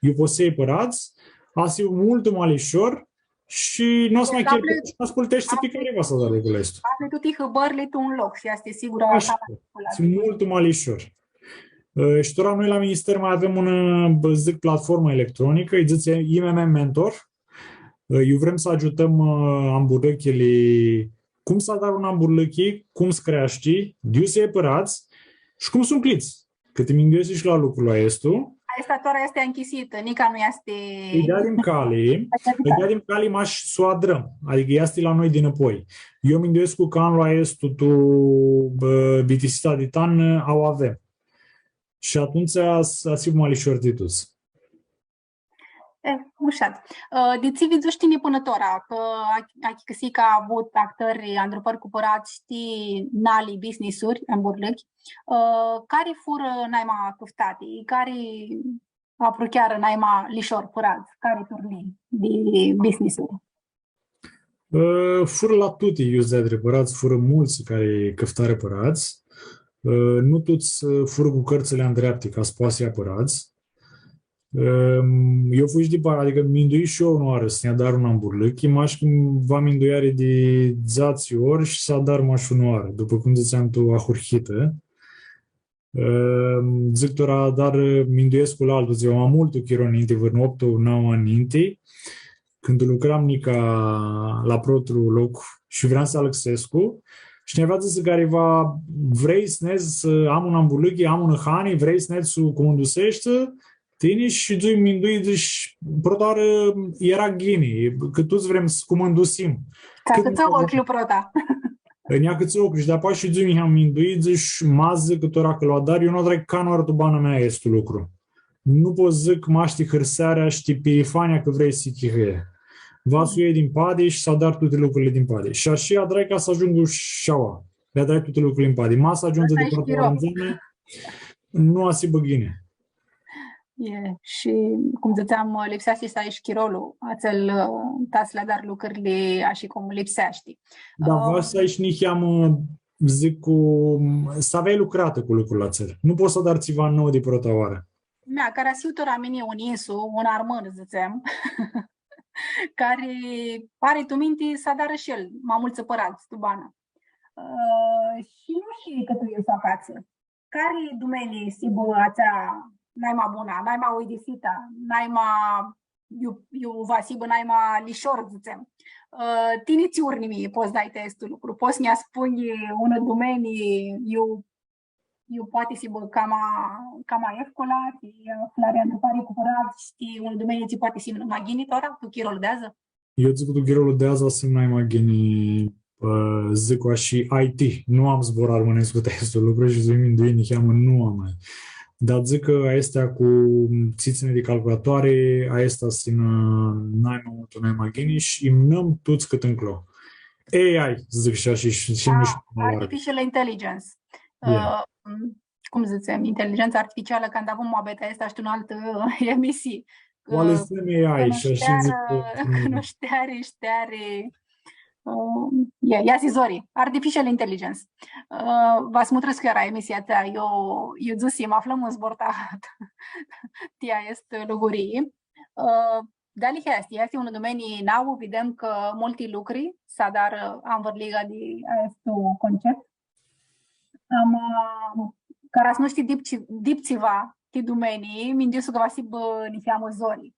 iu pots s-ljai pãradz, va s-hibã multu ma lishor shi nu o s-ma chirpeshti, nu o s-pãlteshti pi cariva s-da lucrul aestu. Afli tuti hãbãrli tu un loc shi easti sigur. Ashi, cama, easti multu ma lishor. Ã, shi tora noi la minister ma avem un, ã, dzãc, platformã electronicã, lji dzãtsi I M M Mentor. Ã, iu vrem s-agiutãm, ã, amburlãchili, cum s-adarã un amburlãchi, cum s-creashti, di iu s-ljai pãradz shi cum s-u ncljidz. Cã ti mindueshti shi la lucrul aestu. Aestã tora easti nchisitã, nica nu easti. Lji deadim cali, lji deadim cali mash s-u adrãm, adicã easti la noi dinãpoi. Eu minduescu cã anlu aestu tu, bã, bitisita di an, ã, u avem. Shi atumtsea s-, va s-hibã ma lishor ti tuts. E, mushat. Ã, di tsi vidzushi tini pãnã tora, cã a-, achicãsii cã ai avut ahtãri andrupãri cu pãradz shi ti nali business-uri, amburlãchi, ã, cari furã naima cãftati, cari apruchearã naima lishor pãradz, cari turlii di business-uri? Ã, furã la tuti iuts di adari pãradz, furã multsã cari cãftarã pãradz. Ã, nu tuts, ã, furã cu cãrtsãli ndreapti ca s-poatã s-ljea pãradz. Ã, eu fui shi di par-, adicã mindui shi eu unãoarã s-nj-adar un amburlãchi, mash cã va minduiari di dzatsi ori shi s-adar mash unãoarã, dupã cum dzãtseam tu ahurhitã. Ã, dzãc tora, dar minduescu la altu, dzãc, ma multu chiro ninti, vãrnu optu, nauã anj ninti, cãndu lucram nica la protlu loc shi vream s-alãxescu, shi nj-avea dzãsã cariva, „Vrei s-nedz s-am un amburlãchi, am unã hani, vrei s-nedz s-u cumãnduseshti tini?” Shi dzãc, mindui, dzãc, prota oarã eara ghini, cã tuts vrem s-cumãndusim. Cã nj-acãtsã oclju prota. Nj-acãtsã oclju shi di-apoea shi dzãc, niheam mindui, dzãc, ma dzãc cã tora cã lu adar, eu nu adrai canãoarã tu bana mea aestu lucru. Nu pot s-dzãc, mash ti hãrsearea shi ti pirifania cã vrei s-hii chihãie. Va s-u ljai di mpadi shi s-adar tuti lucrili di mpadi. Shi ashi adrai ca s-agiungu shi aua. Li adrai tuti lucrili di mpadi. Ma s-agiundzi di prota oarã n dzãnã, nu va s-hibã ghini. E, shi, cum dzãtseam, lipseashti s-ai shi chirolu atsel, ã, ta s-li adari lucrili ashi cum lipseashti. Da, ã, va s-ai shi niheamã, dzãc, cu, s-avei lucratã cu lucrul atsel. Nu pots s-adari tsiva nou di prota oarã. Mea, cara s-hiu tora mini un insu, un armãn, dzãtsem, cari ari tu minti s-adarã shi el ma multsã pãradz tu banã. Ã, shi nu shtii cãtã iu s-acatsã. Cari dumenii s-hibã atsea naima bunã, naima uidisitã, naima iu, iu va s-hibã naima lishor, dzãtsem? Ã, tini tsi urnimii pots s-dai ti aestu lucru? Pots s-nã spunj unã dumenii iu, iu poati s-hibã cama, cama efcula, ti aflari andrupãri cu pãradz, shtii, unã dumenii tsi poati s-hibã ma ghini tora, tu chirolu di adzã? Eu dzãc cã tu chirolu di adzã va s-hibã naima ghini, ã, dzãc ashi, I T. Nu am zbor armãnescu ti aestu lucru shi dzãc, mindui niheamã nu am. Dar dzãc cã aestã cu tsi tsãni di calculatoare, aestã s-hibã naima multu, naima ghini shi imnãm tuts cãtã nclo. A I, dzãc shi ashi, shi, shi nu shtiu cum alargã. Artificial intelligence. Yeah. Ã, cum dzãtsem, inteligentsa artificialã, canda avum muabetea aestã shi tu unã altã emisii. Oali s-hibã A I shi ashi dzãc cã, cunushteari, shteari, ã, ia, ia si zori, artificial intelligence. Ã, va s-mutrãscu iara emisia ta, eu, eu dzãsi, ma aflãm un zbor ta, ti aestã lugurii. Ã, dealihea easti, easti un domeniu nau, videm cã multi lucri s-adarã anvãrliga di aestu concept. Ama, cara s-nu shtii dip tsi-, dip tsiva ti dumenii, minduescu cã va s-hibã niheamã zori.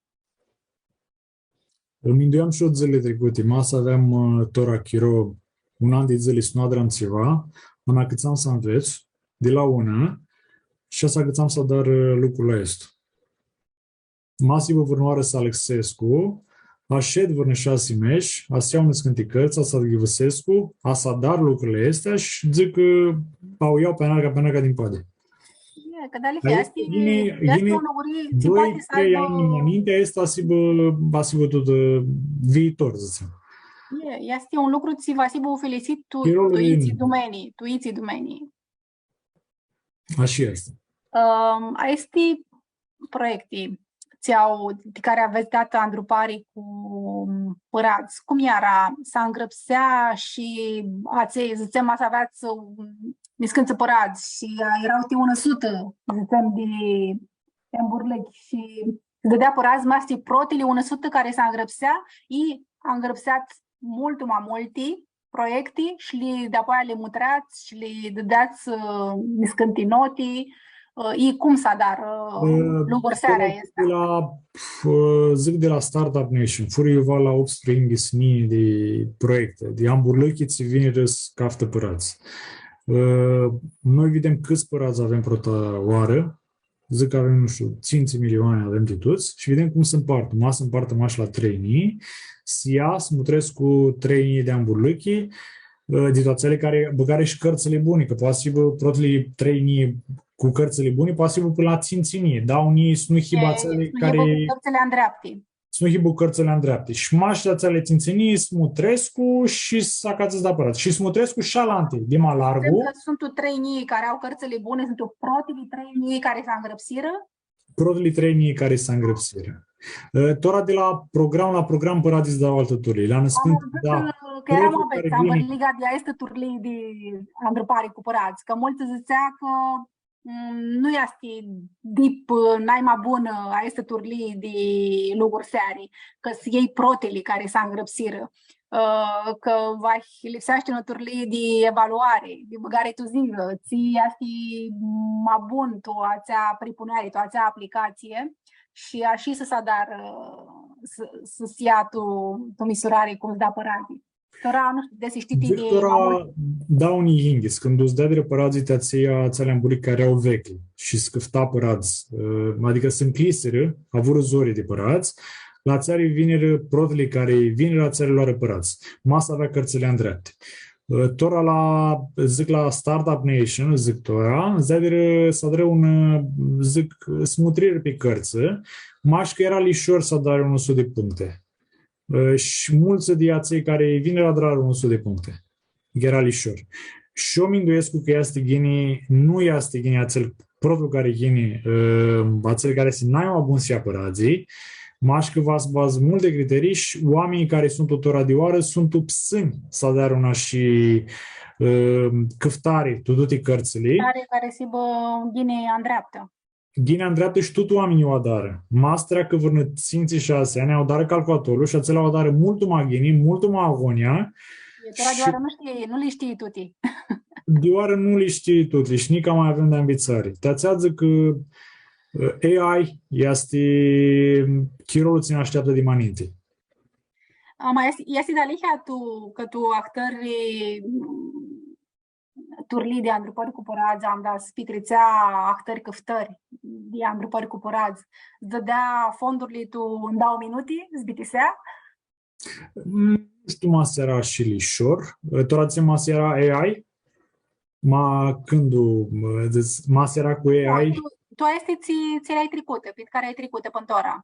Lu minduiam shi eu dzãlili tricuti, ma s-aveam, ã, tora chiro, un an di dzãli s-nu adram tsiva, ma nã acãtsam s-anvets di la unã shi s-acãtsam s-adar, ã, lucrul aestu. Ma s-hibã vãrnãoarã s-alãxescu, ashed vãrnã shasi mesh, s-ljau niscãnti cãrtsã, s-adyivãsescu, s-adar lucrili aesti shi dzãc cã u ljau pi anarga, pi anarga di mpadi. Cã dealihea, aestã easti, ghini, easti ghini, un lucru tsi doi, poati s-, trei aibã anj ma ninti, aestã va s-hibã, va s-hibã tut, ã, viitor, dzãtsem. E, easti un lucru tsi va s-hibã ufilisit tu, tu itsi domenii, tu itsi domenii. Ashi easti. Ãm, aesti proiecti tsi au, di cari avets datã andrupari cu pãradz, cum eara, s-angrãpsea shi atselj, dzãtsem, ma s-aveats, ãm, niscãntsã pãradz shi eara ti unã sutã, dzãtsem, di, di amburlãchi shi dãdea pãradz, ma s-, protili unã sutã cari s-angrãpsea, i angrãpseats multu ma multi proiecti shi li, dapoaia li mutreats shi li dãdeats, ã, niscãnti noti, ã, i cum s-adarã, ã, ã, lucursearea aestã? Di la, ã, dzãc di la Startup Nation, furã iuva la optsprãyinghits njilji di proiecti, di amburlãchi tsi vinirã s-caftã pãradz. Ã, noi videm cãts pãradz avem prota oarã, dzãc cã avem, nu shtiu, tsintsi milioani avem di tuts shi videm cum s-mpart. Ma s-mpartã mash la trei njilji, s-ia, s-mutrescu trei njilji di amburlãchi, ã, di tu atseali cari bãgarã shi cãrtsãli buni, cã poati s-hibã protili trei njilji cu cãrtsãli buni, poati s-hibã pãnã la tsintsi njilji, dauã njilji s-nu hibã atseali cari... E, s-nu hibã cu cãrtsãli andreapti. S-nu hibã cãrtsãli andreapti. Shi mash atseali tsintsi njilji s-mutrescu shi s-acatsã s-da pãradz. Shi s-mutrescu shi alanti, di ma largu. Cred cã suntu trei njilji cari au cãrtsãli buni, suntu protili trei njilji cari s-angrãpsirã? Protili trei njilji cari s-angrãpsirã. E, tora di la program la program, pãradzlji s-da altã turlii. La nãscãnti, da, cã eara muabets, anvãrliga di aestã turlii di andrupari cu pãradz, cã multsã dzãtsea cã mm, nu easti dip, ã, nai ma bunã, ã, aestã turlii di lucurseari, cã s-ljei protili cari s-angrãpsirã, ã, cã va lipseashti unã turlii di evaluari, di bãgari tu zilã, tsi easti ma bun tu atsea pripuneari, tu atsea aplicatsii, shi ashi s-adarã, ã, s-, s-, s-ia tu, tu misurari cum s-da pãradz. Tora, nu shtiu, desi shtii ti... Dzãc, tora, ma multu, dauã njilji yinghits, cãndu s-deadirã pãradzlji ti atselj, atseali amburlãchi cari eara veclji shi s-cãfta pãradz, ã, adicã s-ncljisirã, avurã zori di pãradz, la atseali vinirã protili cari vinirã, atseali loarã pãradz. Ma s-avea cãrtsãli andreapti. Ã, tora la, dzãc, la Startup Nation, dzãc, tora, s-deadirã, s-adarã un, ã, dzãc, s-mutrirã pi cãrtsã, mash cã eara lishor s-adari unã sutã di puncti. Ã, shi multsã di atselj cari vinirã adrarã unã sutã di puncti. Eara lishor. Shi eu minduescu cã easti ghini, nu easti ghini atsel protlu cari yini, ã, atsel cari easti nai ma bun s-ia pãradzlji, mash cã va s-badz multi criterii shi oaminjlji cari suntu tora di oarã suntu psãnj s-adarã unã shi, ã, cãftari tu tuti cãrtsãli. Cari, cari s-hibã ghini andreaptã. Ghini andreaptã shi tuts oaminjlji u adarã. Ma s-treacã vãrnã tsintsi, shasi anj, u adarã calculatorlu shi atsel u adarã multu ma ghini, multu ma agonja. E, tora di oarã nu shtii, nu li shtii tuti. Di oarã nu li shtii tuti shi nica ma avem di anvitsari. Ti atsea dzãc cã, ã, A I easti chirolu tsi nã ashteaptã di ma ninti. Ama easti, easti dealihea tu, cã tu ahtãri turlii di andrupãri cu pãradz, anda s-pitritsea ahtãri cãftãri di andrupãri cu pãradz, s-dãdea fondurli tu, tu dauã minuti, s-bitisea? Mm, nu shtiu, ma s-eara shi lishor. Tora dzãtsem, ma s-eara A I? Ma cãndu, ma, dzãts, ma s-eara cu A I? Da, tu, tu aesti tsi, tsi li ai tricutã, prit cari ai tricutã pãn tora.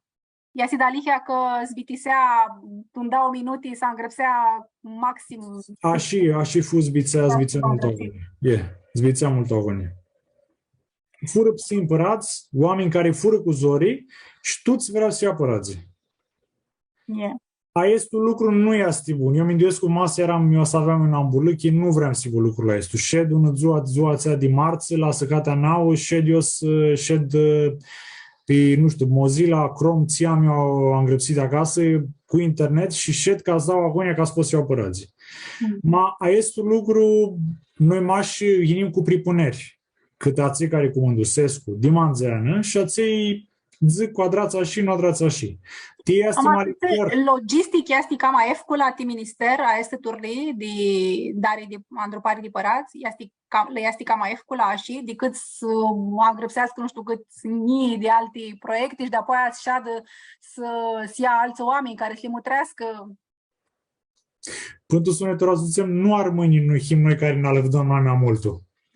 Easti dealihea cã s-bitisea tu dauã minuti, s-angrãpsea maxim. Ashi, ashi fu, s-bitisea, s-bitisea multu agonja. E, s-bitisea multu agonja. Furã psãnj pãradz, oaminj cari furã cu zori shi tuts vrea s-ia pãradz. E. Aestu lucru nu easti bun. Eu minduescu cã ma s-earam, eu s-aveam un amburlãchi, nu vream s-hibã lucrul aestu. Shed unã dzuã, dzuã atsea di martsã, la sãcatea nauã, shed eu s-, shed, ã, pi, nu shtiu, Mozilla, Chrome, tsi am eu angrãpsitã acasã, cu internet shi shed ca s-dau agonja ca s-pot s-ljau pãradz. Mm. Ma aestu lucru, noi mash yinim cu pripuneri cãtã atselj cari cumãndusescu, di ma ndzeanã, shi atselj dzãc, cu adrats ashi, nu adrats ashi. Ti easti... Ama ma lipseashti, logistic easti cama efcula ti minister, aestã turlii di dari di andrupari di pãradz, easti ca, lã easti cama efcula ashi, dicãt s-angrãpseascã nu shtiu cãts njilji di alti proiecti shi dapoaia s-shadã s-, s-ia altsã oaminj cari s-li mutreascã. Pãn tu soni, tora s-dzãtsem, nu armãnjlji, nu him noi cari nã alãvdãm nai ma multu.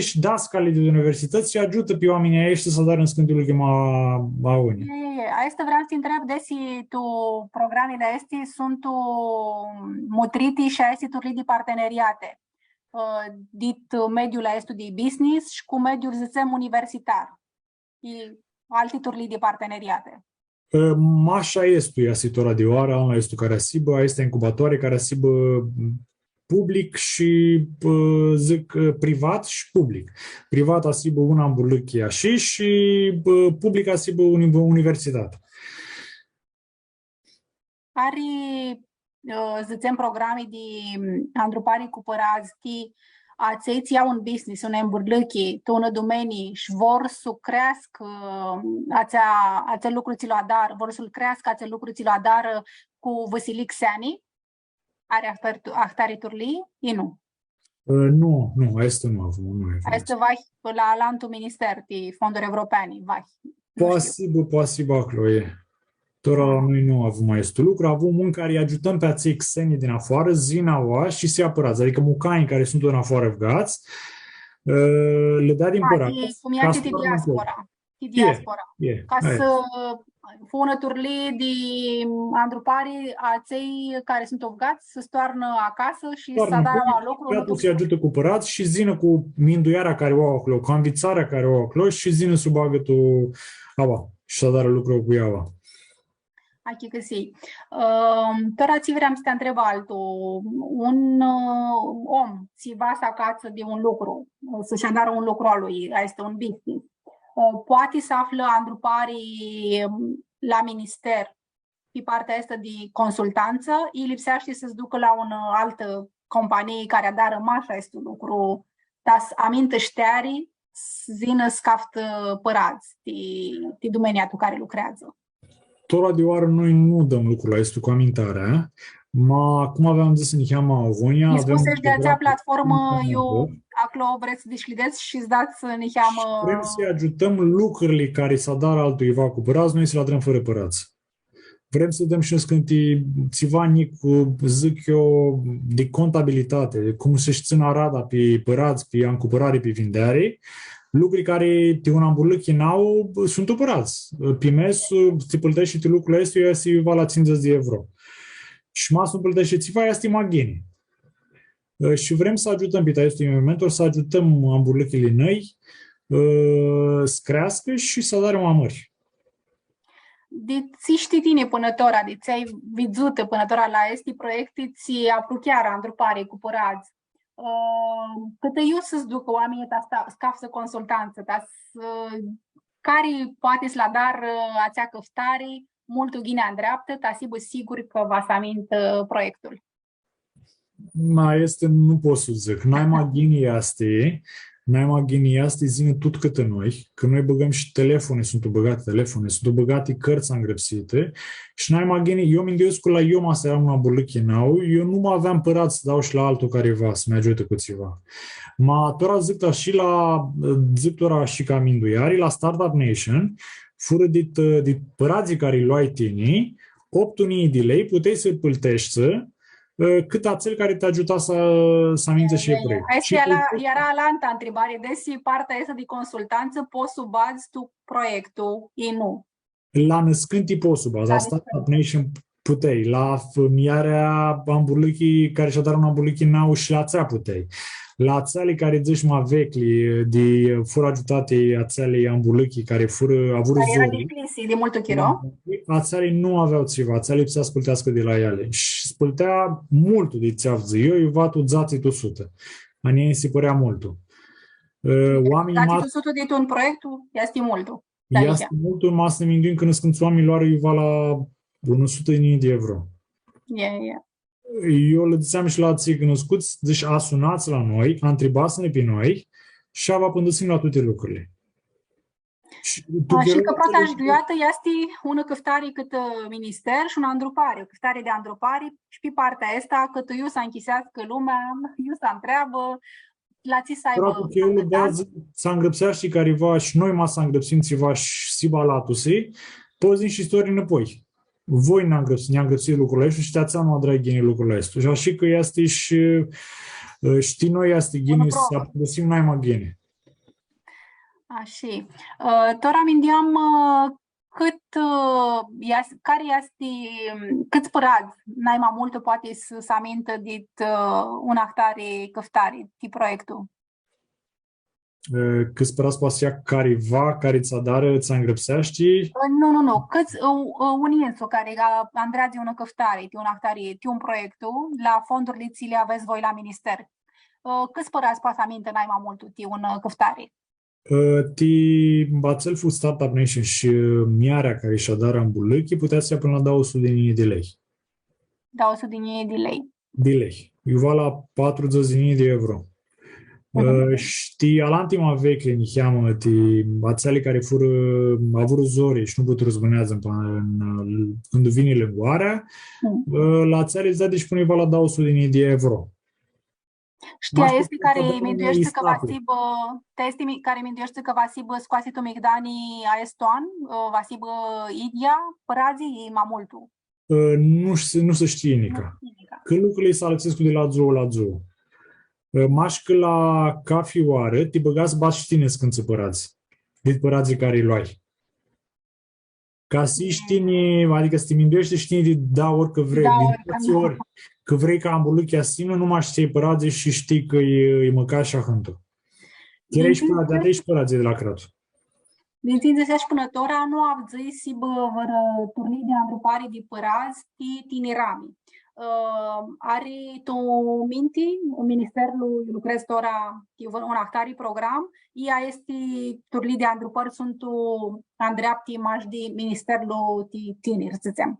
universitãts shi dascalji di universitãts shi agiutã pi oaminjlji aeshti s-adarã niscãnti lucri ma, ma buni. E, e, e. Aestã vream s-ti ntreb desi tu programili aesti suntu mutriti shi aesti turlii di parteneriati, ã, dit mediul aestu di business shi cu mediul, dzãtsem, universitar. I alti turlii di parteneriate. Ã, mash aestu easti tora di oarã, anlu aestu cari va s-hibã, aesti incubatoari cari va s-hibã public shi, ã, dzãc, ã, privat shi public. Privat va s-hibã unã amburlãchi ashi shi, ã, public va s-hibã uni-, universitati. Ari, ã, dzãtsem, programi di, m, andrupari cu pãradz ti atselj tsi au un business, unã amburlãchi, tu unã dumenii shi vor s-u creascã, ã, atsea, atsel lucru tsi lu adarã, vor s-lu creascã atsel lucru tsi lu adarã cu vãsilii xeani? Ari ahtari tu-, ahtari turlii? I nu. Ã, nu, nu, aestã nu avem, nu avem. Aestã va la, la alantu minister di fonduri evropeani, va. Nu shtiu. Poati s-hibã, poati s-hibã aclo, e. Tora la noi nu avem aestu lucru, avem un cari agiutãm pi atselj xeni di nafoarã, s-yinã aoa shi s-ia pãradz. Adicã mucanjlji cari suntu di nafoarã avgats, ã, lã deadim pãradz. A, ti, cum e, ca ti s-toarnã aclo. Diaspora. Ti diaspora. E, e, ca aia s-fu unã turlii di andrupari a atselj cari suntu avgats, s-toarnã acasã shi s-adarã lucru. Toarnã acasã, s-agiutã cu pãradz shi s-yinã cu mindueara cari u au aclo, cu anvitsarea cari u au aclo shi s-yinã s-u bagã tu aoa shi s-adarã lucru cu ea aoa. Achicãsii. Ãm, tora tsi vream s-ti ntreb altu. Un, ã, om tsi va s-acatsã di un lucru, s-shi adarã un lucru a lui, aestã un business. Ã, poati s-aflã andrupari, ãm, la minister pi partea aestã di consultantsã, i lipseashti s-ducã la unã altã companii cari adarã mash aestu lucru, ta s-amintã shteari, s-yinã s-caftã pãradz ti, ti dumenia tu cari lucreadzã. Tora di oarã noi nu dãm lucrul aestu cu amintarea, ma, cum aveam dzãsã niheamã agonja, avem un program. Mi spusesh di atsea platformã, eu, aclo vrets s-dishcljidets shi s-dats niheamã. Shi vrem s-agiutãm lucrili cari s-adarã altuiva cu pãradz, noi s-li adrãm fãrã pãradz. Vrem s-dãm shi niscãnti tsiva njic, dzãc eu, di contabilitati, cum s-shi tsãnã arada pi pãradz, pi ancupãrari, pi vindeari, lucri cari ti un amburlãchi nau suntu pãradz. Pi mes, tsi plãteashti ti lucrul aestu, easti iuva la tsindzãts di euro. Shi ma s-nu plãteashti tsiva, easti ma ghini. Ã, shi vrem s-agiutãm pi aestu momentul, s-agiutãm amburlãchili nai, ã, s-creascã shi s-adarã ma mãri. Di tsi shtii tini pãnã tora, di tsi ai vidzutã pãnã tora la aesti proiecti, tsi apruchearã andrupari cu pãradz, ã, cãtã iu s-ducã oaminjlji ta s-, s-caftã consultantsã, ta s-, cari poati s-lã adarã, ã, atsea cãftari multu ghini andreaptã, ta s-hibã siguri cã va s-amintã proiectul? Ma, aestã nu pot s-dzãc. Naima ghini easti, naima ghini easti s-yinã tut cãtã noi, cã noi bãgãm shi telefoni, suntu bãgati telefoni, suntu bãgati cãrtsã angrãpsiti. Shi naima ghini, eu minduescu la eu ma s-earam unã ambulãchi nau, eu nu ma aveam pãradz s-dau shi la altu cariva s-mi agiutã cu tsiva. Ma tora dzãc, ta shi la, dzãc tora shi ca mindueari, la Startup Nation, furã dit, dit pãradzlji cari loai tini, optu njilji di lei, putei s-plãteshti, ã, cãt atsel cari ti agiuta s-, s-amintsã shi proiectul. Aestã eara, eara alantã ntribari, desi partea aestã di consultantsã pots s-u badz tu proiectul, i nu. La nãscãnti pots s-u badz, la Startup Nation putei, la f-, mljarea ambulãchi, cari sh-adarã unã ambulãchi nau shi la atsea putei. La atseali cari dzãts ma veclji, di furã agiutati atseali ambulãchi cari furã, avurã zori. Cari eara ncljisi di multu chiro? Atseali nu avea tsiva, atseali lipsea s-plãteascã di la eali. Shi s-plãtea multu di tsi avdzãi eu, iuva tu dzatsi tu sutã. A njia nji si pãrea multu. Ã, oaminjlji... Dzatsi tu sutã di tu un proiectu easti multu. Easti multu, ma s-nã minduim cã nãscãntsã oaminj loarã iuva la unã sutã di njilji di euro. E, e. Eu lã dzãtseam shi la atselj cunuscuts, dzãsh, asunats la noi, antribats-nã pi noi shi va pãndãsim la tuti lucrili. Shi tu... A, shi chiro cã prota sh-duiatã easti unã cãftari cãtã, ã, minister shi unã andrupari, o cãftari di andrupari shi pi partea aestã, cã tu iu s-anchiseascã lumea, iu s-antreabã, la tsi s-aibã. Prota, cã eu lã dau, s-angrãpseashti cariva shi noi ma s-angrãpsim tsiva shi s-hibã alatusi, pots s-yinj shi s-tora nãpoi. Voi nã angrãps-, nã angrãpsits lucrili aesti shi ti atsea nu adrai ghini lucrili aesti. Shi ashi cã easti shi, ã, shi ti noi easti ghini s-apãndãsim nai ma ghini. Ashi. Ã, tora minduiam, ã, cãt, ã, eas-, cari easti, cãts pãradz, nai ma multu poati s-, s-amintã dit, ã, unã ahtari cãftari, ti proiectu. Ã, cãts pãradz poati s-ljea cariva cari tsã adarã, tsã angrãpseashti? Ã, nu, nu, nu. Cãts, ã, ã, un insu cari, ã, andreadzi unã cãftari, ti unã ahtari, ti un proiectu, la fondurli tsi li avets voi la minister. Ã, cãts pãradz poati s-amintã nai ma multu ti unã cãftari? Ã, ti atsel fu Startup Nation shi, ã, mljarea cari sh-adarã ambulãchi, putea s-ljea pãnã la dauã suti di njilji di lei. Dauã suti di njilji di lei. Di lei. Iuva la patrudzãts di njilji di euro. Mhm. Ã, shi ti alanti ma veclji, niheamã, ti atseali cari furã, avurã zori shi nu puturã s-bãneadzã ãn, ãn, ãn, ãn vinili ãn goarã, mhm, ã, la atseali lã dadi shi pãnã iuva la dauã suti di njilji di euro. Shi ti aesti cari mindueshti cã va s-hibã, ti aesti mi-, cari mindueshti cã va s-hibã scoasi tu migdani aestu an, ã, va s-hibã idyea pãradz i ma multu? Ã, nu s-, nu s-shtii nica. Nu s-shtii nica. Cã lucrili s-alãxescu di la dzuã la dzuã. Ã, mash cã la cafi oarã, ti bãga s-badz shi tini nãscãntsã pãradz. Dit pãradzlji cari loai. Ca s-hii tini, adicã s-ti mindueshti shi tini di dauã ori cã vrei, di dauã ori, cã vrei ca ambulãchea s-yinã, nu mash s-ljai pãradz shi shtii cã e, e mãcat shi ahãntu. Ti eara shi pãradz, ti eara shi pãradz di la crat. Di tsi dzãsesh pãnã tora, nu avdzãi s-hibã vãrã turnii di andrupari di pãradz ti tinirami. Ã, ari tu minti, ministerlu lucredz tora ti vãr-, un ahtari program, i aesti turlii di andrupãri suntu andreapti mash di ministerlu ti tiniri, s-dzãtsem.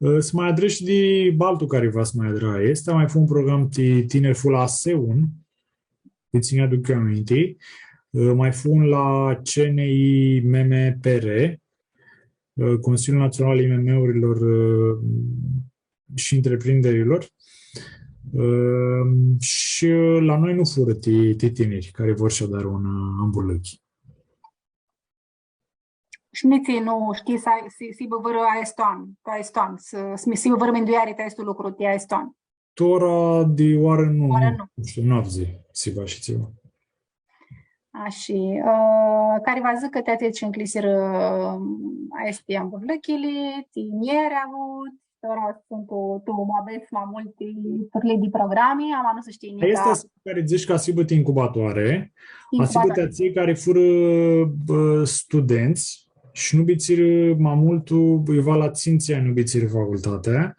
Ã, s-ma adrã shi di altu cariva s-ma adrã. Easti, ma fu un program ti tiniri, fu la Seun, di tsi nj-aduc eu aminti. Ã, ma fu un la C N I M M P R, ã, Consiliul Național al I M M-urilor, ã, și Întreprinderilor. Ã, shi la noi nu furã ti, ti tiniri cari vor s-adarã un, ã, ambulãchi. Shi nitsi nu shtii s-, s-, s-hibã vãrã aestu an, tu aestu an, s-, s-, s-hibã vãrã mindueari ti aestu lucru, ti aestu an. Tora di oarã nu, oarã nu, nu shtiu, nu avdzãi s-hibã ashi tsiva. Ashi, ã, cari va dzãcã cã ti atselj tsi ncljisirã, ã, aesti ambulãchili, tiniri avut, tora suntu tu, tu muabets ma multi turlii di programi, ama nu s-shtii nica. Aestã cari dzãts cã va s-hibã ti incubatoare, va s-hibã ti atselj cari furã, ã, studentsã shi nu bitisirã ma multu, iuva la tsintsi anj nu bitisirã facultatea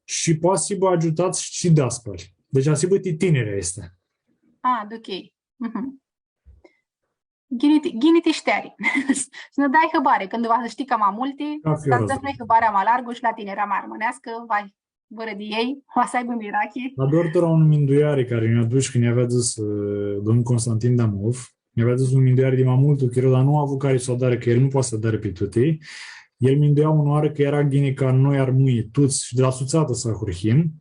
shi poati s-hibã agiutats shi daspali. Deci va s-hibã ti tiniri aestã. A, ok. Mhm. Ghini ti, ghini ti shteari. S-nã dai hãbari, cãndu va s-shtii cama multi, ca s-dai hãbarea ma largu shi la tinira ma armãneascã, va vãrã di elj, va s-aibã mirachi. Ador tora unã mindueari cari nj-u adush cã nj-avea dzãsã, ã, domnul Constantin Damov, nj-avea dzãsã unã mindueari di ma multu chiro, dar nu avu cari s-u adarã, cã el nu poati s-li adarã pi tuti. El minduea unãoarã cã eara ghini ca noi armãnjlji, tuts, shi di la Sutsatã s-ahurhim,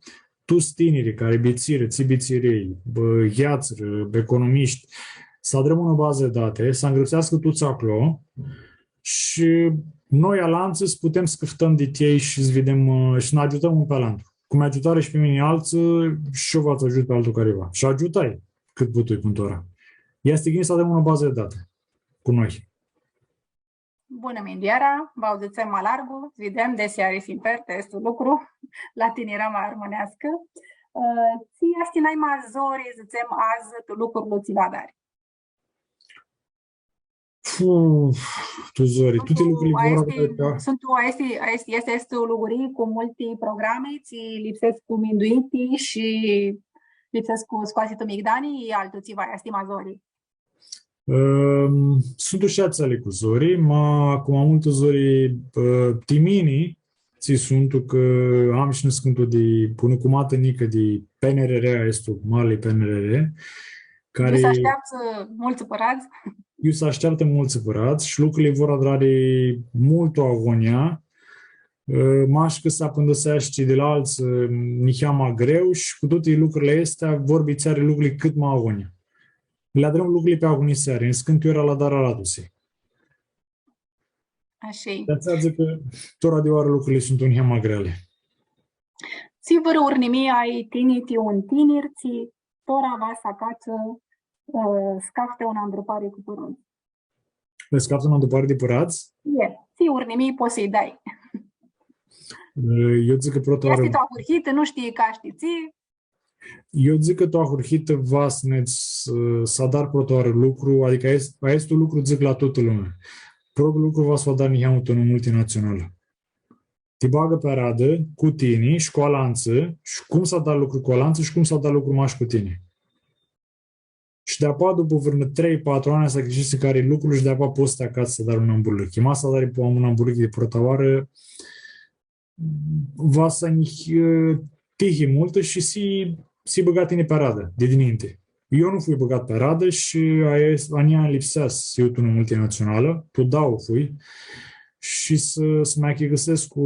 tuts tinirlji cari bitsirã, tsi bitsirã elj, bã, yeatsãrã, bã, economishti, s-adrãm unã bazã di dati, s-angrãpseascã tuts aclo shi noi alantsã s-putem s-cãftãm di elj shi s-videm, ã, shi s-nã agiutãm un pi alantu. Cum mi agiutarã shi pi mini altsã, shi eu va s-agiut pi altu cariva. Shi agiutai cãt putui pãnã tora. Easti ghini s-adrãm unã bazã di dati cu noi. Bunã mindueara, va u dzãtsem ma largu, s-videm desi ari sinfer ti aestu lucru la tinirama armãneascã. Ã, tsi easti nai ma zori, dzãtsem, adzã, tu lucrul tsi lu adari? Fu, tu zori, tuti lucrili vor aesti, ca suntu, aesti, aesti, easti, easti o lugurii cu multi programi, tsi lipsescu minduiti shi lipsescu scoasi tu migdani, i altu tsiva easti ma zori? Ãm, suntu shi atseali cu zori, ma cu ma multu zori, ã, ti mini, tsi suntu cã am shi nãscãntu di, unã cumatã njicã di P N R R, aestu mari P N R R, cari iu s-ashteaptã multsã pãradz. Iu s-ashteaptã multsã pãradz shi lucrili vor adrari multu agonja, ã, mash cã s-apãndãseashti di la altsã, ã, niheamã greu shi cu tuti lucrili aesti vor bitseari lucrili cãt ma agonja. Li adrãm lucrili pi agoniseari, nãscãnti ori la adarã aratusi. Ashi. Di atsea dzãc cã tora di oarã lucrili suntu niheamã greali. Tsi vãrã urnimii ai tini ti un tinir, tsi tora va s-acatsã, ã, s-caftã unã andrupari cu pãradz? S-caftã unã andrupari di pãradz? E, tsi urnimii pots s-lji dai? Ã, eu dzãc cã prota oarã. Easti tu ahurhitã, nu shtii cã shtii tsi. Eu dzãc cã tu ahurhitã va s-nedz, ã, s-adari prota oarã lucru, adicã aestu, aestu lucru dzãc la tutã lumea. Prota lucru va s-u adari niheamã tu unã multinatsionalã. Ti bagã pi aradã cu tini shi cu alantsã, shi cum s-adari lucru cu alantsã shi cum s-adari lucru mash cu tini. Shi di-apoea, dupã vãrnã trei, patru anj, s-aghicisi cari-i lucrul shi di-apoea pots s-ti acats s-adari un ambuluchi. Ma s-adari un ambuluchi di prota oarã, va s-, ã, tihi multã shi s-hii, s-hii bãgat tini pi aradã, di dininti. Eu nu fui bãgat pi aradã shi aia, a njia lipsea s-hiu tu unã multinatsionalã, tu dauã fui, shi s-, s-mi achicãsescu,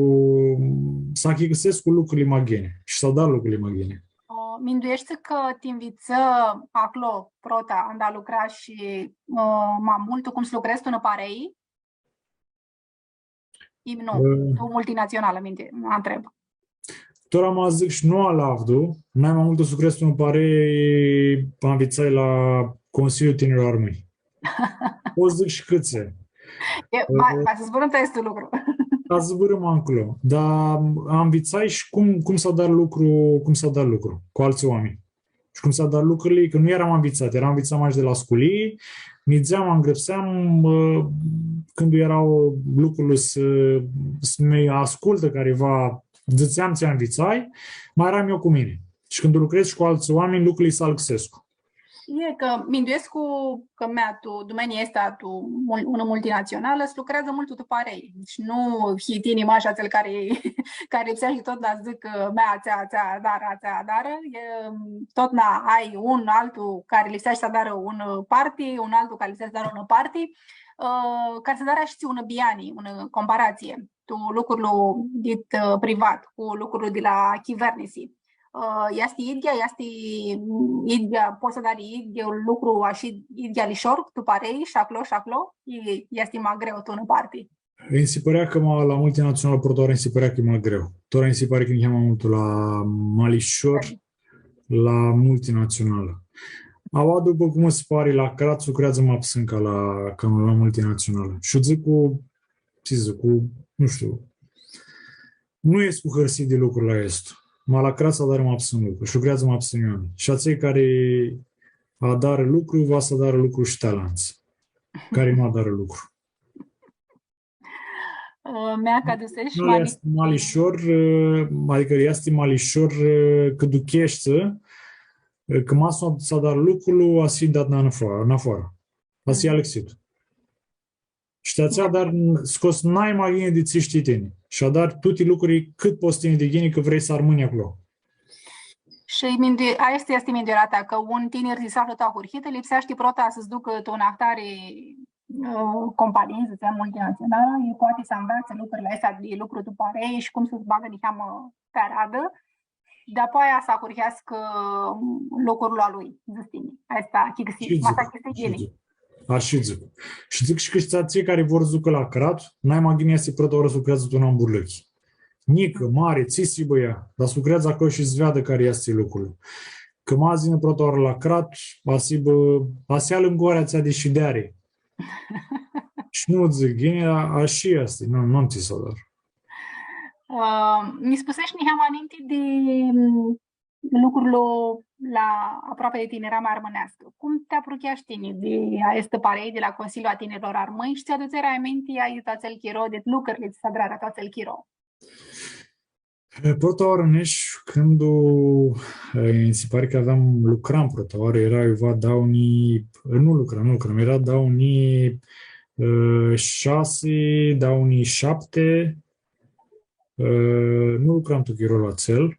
s-achicãsescu lucrili ma ghini shi s-adar lucrili ma ghini. Ã, mindueshti cã ti nvitsã aclo, prota, anda lucrash, ã, ma multu cum s-lucredz tu unã parei? I nu, ã, tu multinatsionalã, minti, ntreb. Tora ma dzãc shi nu alavdu, nai ma multu s-lucredz tu unã parei, anvitsai la Consiliul Tinirlor Armãnj. Pot s-dzãc shi cãtse. E, va, va s-zburãm ti aestu lucru. Va s-zburãm aclo. Dar anvitsai shi cum, cum s-adari lucru, cum s-adari lucru cu altsã oaminj. Shi cum s-adari lucrili, cã nu eram anvitsat, eram anvitsat mash di la sculii, nidzeam, angrãpseam, ã, cãndu eara lucrul s-, s-mi ascultã cariva, dzãtseam tsi anvitsai, ma eram eu cu mini. Shi cãndu lucredz shi cu altsã oaminj, lucrili s-alãxescu. E cã minduescu cã mea tu domenia aestã, tu mul-, unã multinatsionalã, s-lucreadzã multu tu parei. Deci nu hii tini mash atsel cari, cari lipseashti totna s-dzãcã, mea, atsea, atsea adarã, atsea adarã. E, totna ai un altu cari lipseashti s-adarã unã parti, un altu cari lipseashti s-adarã unã parti, ã, cari s-adarã shi unã biani, unã comparatsii tu lucrul dit, ã, privat cu lucrul di la chivernisi. Ã, easti idyea, easti idyea, pots s-adari idyea lucru ashi, idyea lishor, tu parei, shi aclo, shi aclo, i easti ma greu tu unã parti? Nji si pãrea cã ma, la multinatsionalã, prota oarã nji si pãrea cã e ma greu. Tora nji si pari cã nji e ma multu la, ma lishor, la multinatsionalã. Aua, dupã cum nji si pari, la crat s-lucreadzã ma psãn ca la, ca la multinatsionalã. Shi dzãc cu, tsi dzãc, cu, nu shtiu, nu escu hãrsit di lucrul aestu. Ma la crat s-adarã ma psãn lucru shi lucreadzã ma psãnj oaminj. Shi atselj cari adarã lucru, va s-adarã lucru shi ti alantsã cari nu adarã lucru. Ã, mea, ca dusesh, nu, ma easti ma lishor, ã, adicã easti ma lishor, ã, cã ducheshti, ã, cã ma s-, s-adarã lucrul, va s-hii dat nafoarã, nafoarã. Va s-hii alãxit. Shi ti atsea, dar scots nai ma ghini di tsi shtii tini. shi adari tuti lucrurli cãt pots tini di ghini, cã vrei s-armãnj aclo. Shi mindu-, aestã easti minduearea ta, cã un tinir tsi s-aflã tu ahurhitã, lipseashti prota s-ducã tu un ahtari, ã, companii, s-dzãtsem, multinatsionalã, el poati s-anveatsã lucrurli aesti di lucru tu parei shi cum s-bagã niheamã pi aradã, dapoaia s-ahurheascã lucrul a lui, dzãts tini. Aestã, achicãsii, shi ma dzãc, s-achicãsii shi ghini. Dzãc. Ashi dzãc. Shi dzãc shi cã atselj cari vor s-ducã la crat, nai ma ghini easti prota oarã s-lucreadzã tu un amburlãchi. Njicã, mari, tsi s-hibã ea, dar s-lucreadzã aclo shi s-veadã cari easti lucrul. Cã ma s-yinã prota oarã la crat, va s-hibã, va s-lja lãngoarea atsea di shideari. Shi nu dzãc ghini, a-, ashi easti, nu, nu am tsi s-adar. Ã, nji spuseshi niheamã ninti di, m, lucrul la aproapi di Tiniramea Armãneascã. Cum ti aprucheashi tini di aestã parei di la Consiliul a Tinirlor Armãnj shi tsi adutseari aminti di atsel chiro, di lucrurli tsi s-adrarã tu atsel chiro? E, prota oarã nesh, cãndu, e, nji si pari cã aveam, lucram prota oarã, eara iuva dauã njilji, e, nu lucram, nu lucram, eara dauã njilji, e, shasi, dauã njilji shapti, e, nu lucram tu chirolu atsel.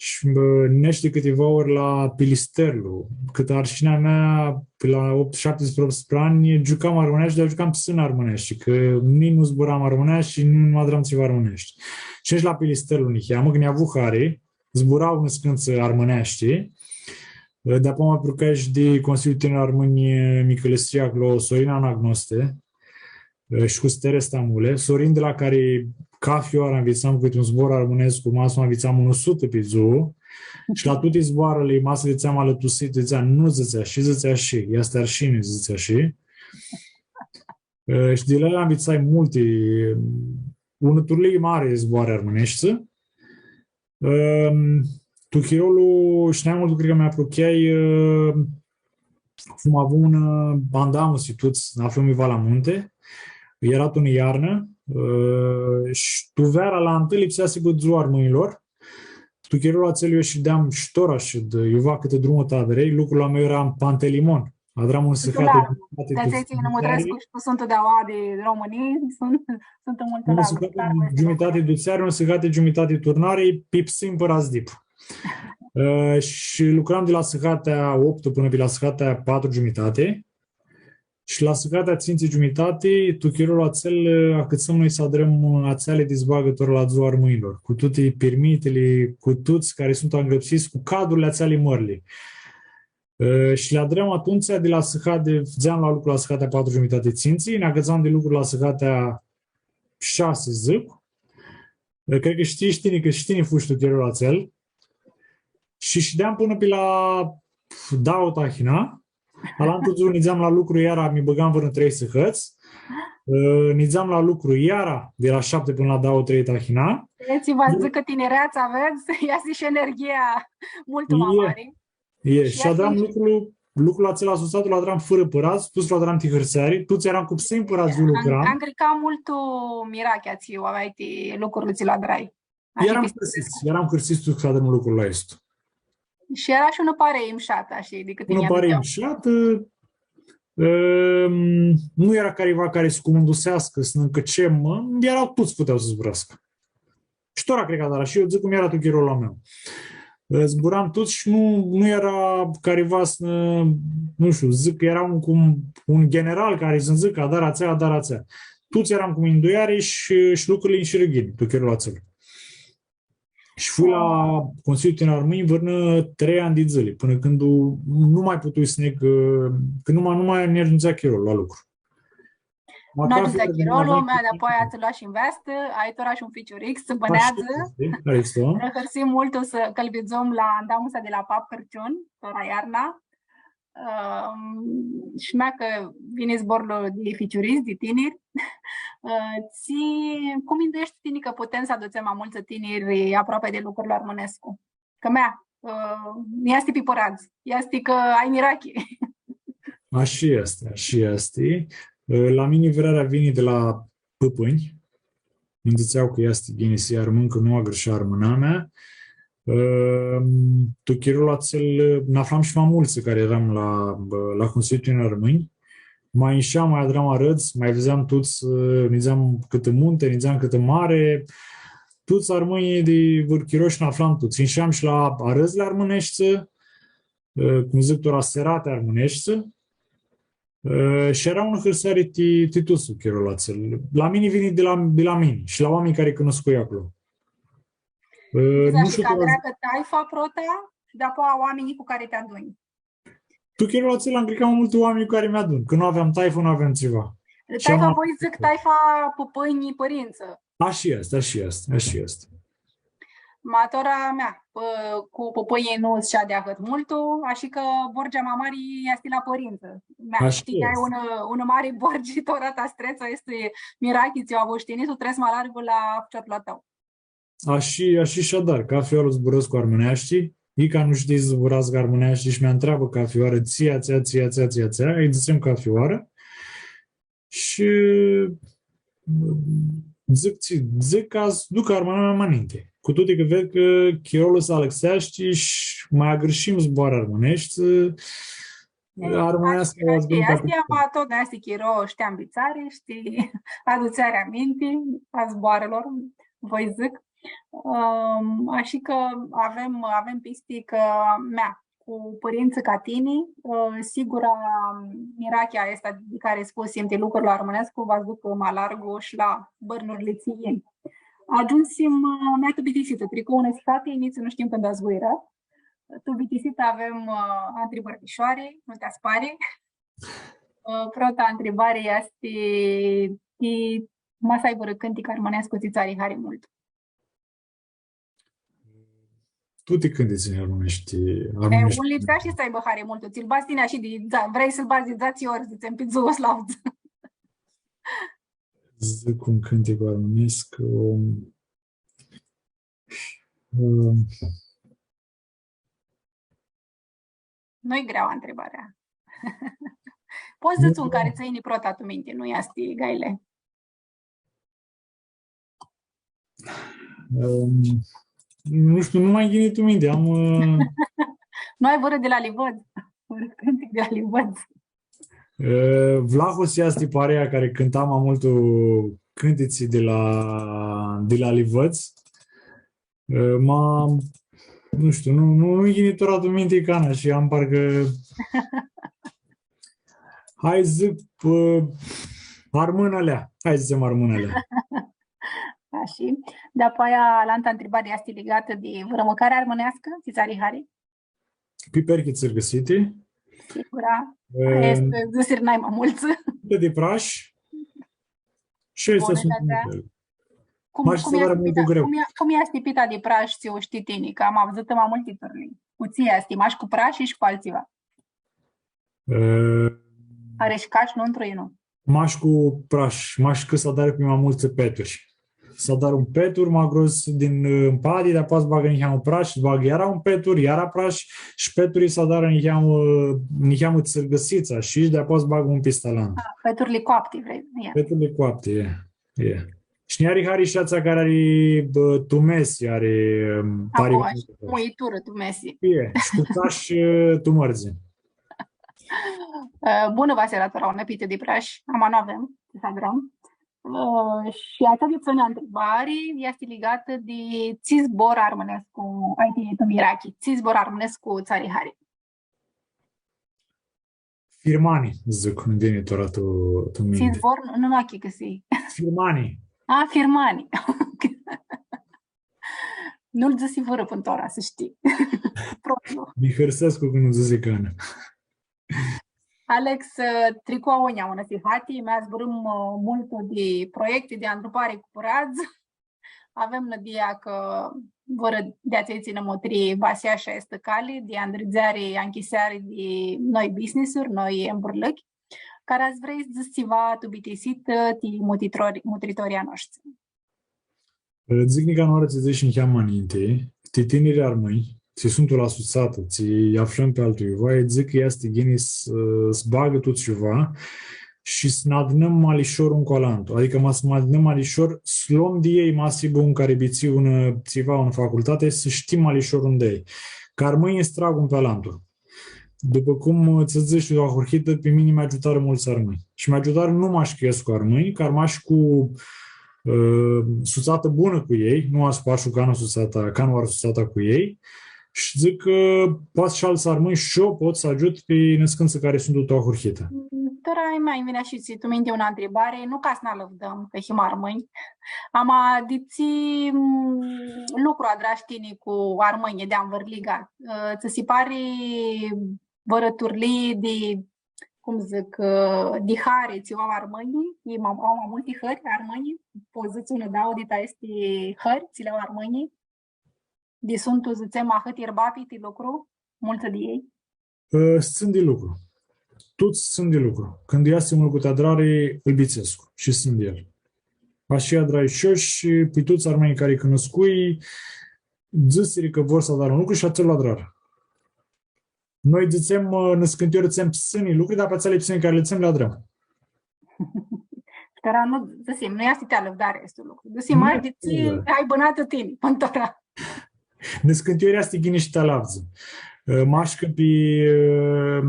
Shi, bã, nesh di cãtiva ori la Pilisterlu, cãtã arshinea mea, pi la optu, shaptisprãdzatsi, optsprãdzatsi anj, giucam armãneashti, dar giucam psãn armãneashti, cã nitsi nu zburam armãneashti shi nu, nu adram tsiva armãneashti. Shi nesh la Pilisterlu niheamã, cã nj-avu hari, zbura unã scãntsã armãneashti. Dapoaia mi aprucheai shi di Consiliul Tinirlor Armãnj, Micãlãsia, aclo, Sorina Anagnoste, e, shi cu Stere Stamule, Sorin, di la cari cafi oarã nvitsam cãti un zbor armãnescu, ma s-nu nvitsam unã sutã pi dzuã, shi la tuti zboarãli, ma s-dzãtseam alãtusit, dzãtsea, „Nu dzãtsi ashi, dzãtsi ashi, easti arshini, dzãtsi ashi.” E, shi di la el nvitsai multi, unã turlii mari zboarã armãneshti. Ãm, tu chirolu, shi nai multu, cred cã mi aprucheai, ãm, cum avum unã, ã, andamusi, tuts nã aflãm iuva la munti, eara tu unã iarnã, ã, shi tu veara alantã lipsea s-hibã Dzua Armãnjlor. Tu chirolu atsel eu shideam, shi tora shid, iuva cãtã drumul ta adrãm, lucrul a meu eara Pantelimon. Adram unã sãhati giumitati tu Turnari. Di atsea tsi nã mutrescu shi tu, suntu di aoa di Romãnii, suntu, suntu multu largu. Unã sãhati giumitati Turnari, unã sãhati giumitati Turnari, pi psãn pãradz dip. Ã, shi lucram di la sãhatea optu pãnã pi la sãhatea patru giumitati. Shi la sãhatea tsintsi giumitati, tu chirolu atsel, ã, acãtsãm noi s-adrãm, ã, atseali di s-bagã tora la Dzua Armãnjlor, cu tuti pirmitili, cu tuts cari suntu angrãpsits, cu cadrurli atseali mãrli. Ã, shi li adrãm atumtsea di la sãhati, fudzeam la lucru la sãhatea patru giumitati, tsintsi, nã acãtsam di lucru la sãhatea shasi, dzãc. Ã, cred cã shtii shi tini, cã shi tini fushi tu chirolu atsel. Shi shideam pãnã pi la dauã tahina. Alantã dzuã nidzeam la lucru, iara mi bãgam vãrnã trei sãhãts. Ã, nidzeam la lucru, iara di la shapti pãnã la dauã, trei tahina. Tsi va dzãcã cã tinireatsa, vedz, easti shi energia multu ma mari. E, shi adram lucrul, lucrul atsel asusat, lu adram fãrã pãradz, tuts lu adram ti hãrseari, tuts earam cu psãnj pãradz, eu lucram. Angricam multu mirachea tsi u aveai ti lucrul tsi lu adrai. Earam hãrsits, earam hãrsits tuts cã adrãm lucrul aestu. Shi eara shi unã parei mshatã, ashi, di cãti nj-aminteam. Unã parei mshatã, ãm, nu eara cariva cari s-cumãnduseascã, s-nã ncãcem, eara tuts putea s-zburascã. Shi tora cred cã, dar shi eu dzãc cum eara tu chirolu a meu. Ã, zburam tuts shi nu, nu eara cariva s-, nu shtiu, dzãc cã eara un, cum, un general cari s-nji dzãcã, „Adar atsea, adar atsea.” Tuts earam cu mindueari shi, shi lucrurli inshirã ghini tu chirolu atsel. Shi fui la Consiliul Tinirlor Armãnj vãrnã trei anj di dzãli, pãnã cãndu nu ma putui s-neg, cã nu ma, nu ma nj-, nj-agiundzea chirolu la lucru. Nu agiundzea chirolu, ma dapoaia tsã loashi nveastã, ai tora shi un ficiuric, s-bãneadzã. Ashi easti, ashi easti. Nã hãrsim multu s-cãlbidzum la andamusa di la Pap Hãrciun, tora iarna. Ãm, shi mea cã vini zborlu di ficiurits, di tiniri. Ã, tsi, cum mindueshti tini cã putem s-adutsem ma multsã tiniri aproapi di lucrul armãnescu? Cã mea, ã, easti pi pãradz, easti cã ai mirachi. Ashi easti, ashi easti. Ã, la mini vrearea vini di la pãpãnj. Nji dzãtsea cã easti ghini s-hii armãn, cã nu agãrshea armãnamea. Ã, tu chirolu atsel, nã aflam shi ma multsã cari earam la, la Consiliul Tinirlor Armãnj. ma insheam, ma adram arãdz, ma vidzeam tuts, ã, nidzeam cãtã munti, nidzeam cãtã mari, tuts armãnjlji di vãrã chiro shi nã aflam tuts. Insheam shi la arãdzli armãneshti, ã, cum dzãc tora, serati armãneshti, ã, shi eara unã hãrseari ti, ti tuts chirolu atsel. La mini vini di la, di la mini shi la oaminjlji cari cunuscui aclo. Ã, nu shtiu, cã adrã taifa prota, dapoaia oaminjlji cu cari ti aduni. Tu chirolu atsel angricam ma multu oaminj cu cari mi adun, cã nu aveam taifã, nu aveam tsiva. Shi taifa, am voi dzãc, taifa pãpãnj, pãrintsã. Ashi easti, ashi easti, ashi easti. Ma tora mea, pã-, cu pãpãnjlji nu s-shadi ahãt multu, ashi cã borgea ma mari easti la pãrintsã. Mea, ashi shtii cã ai easti. Unã, unã mari borgi, tora ta s-tretsi, easti mirachi, tsi u avush tini, tu trets ma largu la ficiorlu a tãu. Ashi, ashi sh-adar, cafi oarã zburãscu armãneashti, ica nu shtiu s-zburascã armãneashti shi mi ntreabã cafi oarã, tsi atsea, tsi atsea, tsi atsea, lji dzãtsem cafi oarã. Shi, mm, dzãc, tsi, dzãc ca s-ducã armãnamea ma ninti. Cu tuti cã ved cã chirolu s-alãxeashti shi ma agãrshim zboarã armãneshti, E, armãneascã, ashi, ashi, ashi, ma tut, ashi, chiro, shtii, ambitsari, shtii, adutseari aminti a zboarãlor, voi dzãc. Ãm, ashi cã avem, avem pisti cã, mea, cu pãrintsã ca tini, ã, sigura, mirachea aestã di cari spusim ti lucrul armãnescu va s-ducã ma largu shi la bãrnurli tsi yin. Agiumsim, ã, mea, tu bitisitã, tricu unã sihati, nitsi nu shtim cãndu azbuirã. Tu bitisitã avem, ã, ntribãri lishoari, nu ti aspari. Ã, prota ntribari easti, ti, ma s-ai vãrã cãntic armãnescu tsi tsã ari hari multu? Tuti cãntitsli armãneshti, e, armãneshti. Un lipseashti s-aibã hari multu, tsi-l badz tini ashi di, da, vrei s-lu badz di dzatsi ori, dzãtsem, pi dzuã s-lu audz. Dzãc un cãntic armãnescu, um, um, Nu-i greauã ntribarea. Pots s-dzãts un cari tsã yini prota tu minti, nu easti gaile. Ehm, nu shtiu, nu ma yini tu minti, am, ã, Nu ai vãrã di la Livãdz? Vãrã cãntic di la Livãdz? Ã, Vlahos easti parea cari cãnta ma multu cãntitsi di la, di la Livãdz. Ã, ma, nu shtiu, nu, nu, nu-nj yini tora tu minti cana shi am parcã, hai s-dzãc, ã, Armãnã lea. Hai s-dzãtsem Armãnã lea. Ashi. Dapoaia, alantã ntribari easti ligatã di vãrã mãcari armãneascã, tsi tsã ari hari? Piperchi tsãrgãsiti. Sigura. E, aestã dzãsirã nai ma multsã. Pita di prash. Shi aesti suntu. Cum, cum easti pita, cum e, cum easti pita di prash, tsi u shtii tini? Cã am avdzãtã ma multi turlii. Cu tsi easti, mash cu prash shi cu altsiva? E, ari shi cash nuntru, e nu? Mash cu prash, mash cã s-adarã pi ma multsã peturi. S-adarã un petur ma gros din, ã, mpadi, dapoaia s-bagã niheamã prash, s-bagã iara un petur, iara prash, shi peturlji s-adarã niheamã, niheamã tsãrgãsits, shi dapoaia s-bagã un pisti alantu. A, peturli coapti, vrei, ia. Peturli coapti, e, e. Shi nj-ari hari shi atsea cari ari, bã, tu mesi, ari, ãm, pari muiturã tu mesi. E, shi cu cash, ã, tu mãrdzinj. Ã, bunã va s-eara tora unã pitã di prash, ama nu avem, tsi s-adrãm. Ã, shi atsea di tsãnea ntribari easti ligatã di tsi zbor armãnescu ai tini tu mirachi, tsi zbor armãnescu tsã ari hari. Firmani, dzãc, nji vini tora tu, tu minti. Tsi zbor? Nu, nu achicãsii. Firmani. A, firmani. Nu-l dzãsi vãrã pãn tora, s-shtii. Propriu. Mi hãrsescu cã nu dzãsi canã. Alex, ã, tricu agonja unã sihati, mea zburãm, ã, multu di proiecti, di andrupari cu pãradz. Avem nãdia cã vãrã di atselj tsi nã mutri va s-lja shi aestã cali di andridzeari, anchiseari di noi business-uri, noi emburlãchi, cara s-vrei s-dzãts tsiva tu bitisitã, ã, ti mutritori-, mutritorlji a noshtri. Dzãc nica nãoarã tsi dzãsh niheamã ninti, ti tinirlji armãnj, tsi suntu la sutsatã, tsi aflãm pi altu iuva, lã dzãc cã easti ghini s-, s-bagã tuts iuva shi s-nã adunãm ma lishor un cu alantu. Adicã ma s-nã adunãm ma lishor, s-lom di elj, ma s-hibã un cari bitisi unã, tsiva, unã facultati, s-shtim ma lishor un di elj. Cã armãnjlji s-tragã un pi alantu. Dupã cum tsã dzãsh tu ahurhitã, pi mini mi agiutarã multsã armãnj. Shi mi agiutarã nu mash cã escu armãnj, cã armash cu, ã, sutsatã bunã cu elj, nu asparshu canã sutsata, canãoarã sutsata cu elj. Shi dzãc cã poati shi altsã armãnj shi eu pot s-agiut pi nãscãntsã cari suntu tu ahurhitã. Tora nj-vinea shi tu minti unã ntribari, nu ca s-nã alãvdãm, cã him armãnj. Ama di tsi, m, lucru adrash tini cu armãnjlji di anvãrliga? Ã, tsã si pari vãrã turlii di, cum dzãc, ã, di hari tsi u au armãnjlji? Elj ma-, au ma multi hãri armãnjlji? Pots dzãts unã, dauã di aesti hãri tsi li au armãnjlji? Di suntu, dzãtsem, ahãt irbapi ti lucru, multsã di elj? Ã, s-tsãn di lucru. Tuts s-tsãn di lucru. Cãndu easti un lucru ti adrari, ãl bitsescu shi s-tsãn di el. Ashi adrai shi eu shi pi tuts armãnjlji cari cunuscui, dzãsirã cã vor s-adarã un lucru shi atsel lu adrarã. Noi dzãtsem, ã, nãscãntiori dzãtsem psãni lucri, dar pi atseali psãni cari li dzãtsem, li adrãm. Tora nu, dzãsim, nu easti ti alãvdari aestu lucru. Dzãsim, nu ma easti di tsi, da, ai bãnatã tini, pãn tora. Nãscãntiori easti ghini shi ti alavdzã. Ã, mash cã pi, ã,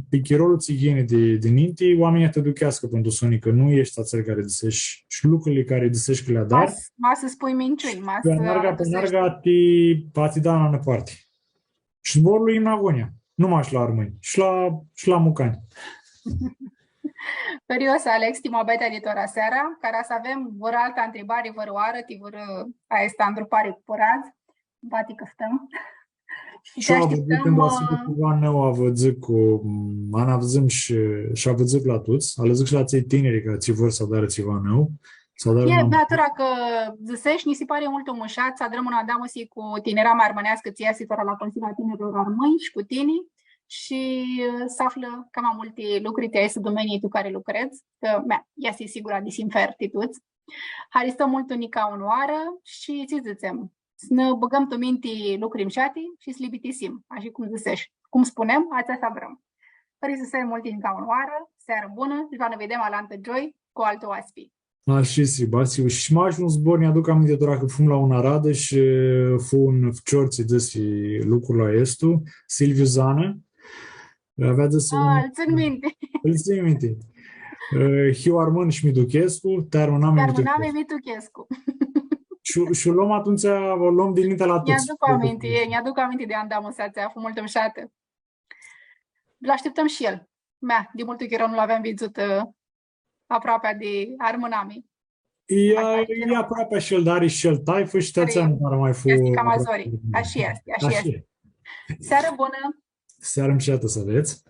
pi chirolu tsi yini di, di ninti, oaminjlji ti aducheascã pãn tu soni cã nu eshti atsel cari dzãseshi shi lucrili cari dzãseshi cã li adari. Ma s-, ma s-spui minciunj, ma s-, pi anarga, pi anarga ti, ti da nãparti. Shi zborlu imnã agonja. Nu mash la armãnj, shi la, shi la mucanj. Hãrios, Alex, ti muabetea di tora seara, cara s-avem vãrã altã ntribari, vãrã oarã, ti vãrã aestã ntrupari cu pãradz, va ti cãftãm. Shi ti ashtiptãm, ã, tsiva nãu, avdzã cu, m, anavdzãm shi, shi avdzã la tuts, alãvdzã shi la atselj tiniri cari tsi vor s-adarã tsiva nãu, s-adarã... E, da, tora cã dzãseshi, nji si pari multu mushat s-adrãm unã andamusi cu Tinirama Armãneascã, tsi easti tora la Consiliul a Tinirlor Armãnj shi cu tini, shi, ã, s-aflã cama multi lucri ti aesti dumenii tu cari lucredz, cã, mea, easti sigura di sinfer ti tuts. Haristo multu nica unãoarã shi tsi dzãtsem, s-nã bãgãm tu minti lucri mushati shi s-li bitisim, ashi cum dzãseshi. Cum spunem, atsea s-avrãm. Haristo multu nica unãoarã, searã bunã shi va nã videm alantã gioi cu altu oaspi. Ashi s-hibã, shi mash un zbor, nj-aduc aminti tora cã fum la unã aradã shi fu un ficior tsi dzãsi lucrul aestu, Silviu Zanã. Avea dzãsã... A, un... Ãl tsãn minti. Ãl tsãn minti. Ã, hiu armãn shi mi duchescu, ti armãnami mi duchescu. Ti armãnami mi duchescu. Shi, shi lom atumtsea, lom di minti la tuts. Nj-aduc aminti, nj-aduc aminti di andamusea atsea, fu multu mushatã. Lu ashtiptãm shi el. Mea, di multu chiro nu l-aveam vidzutã, ã, aproapea di armãnami. E, e aproapea shi el, dar ari shi el taifã shi ti atsea nu ma fu... Easti cama zori. Ashi easti, ashi easti. Searã bunã! Searã mushatã s-avets!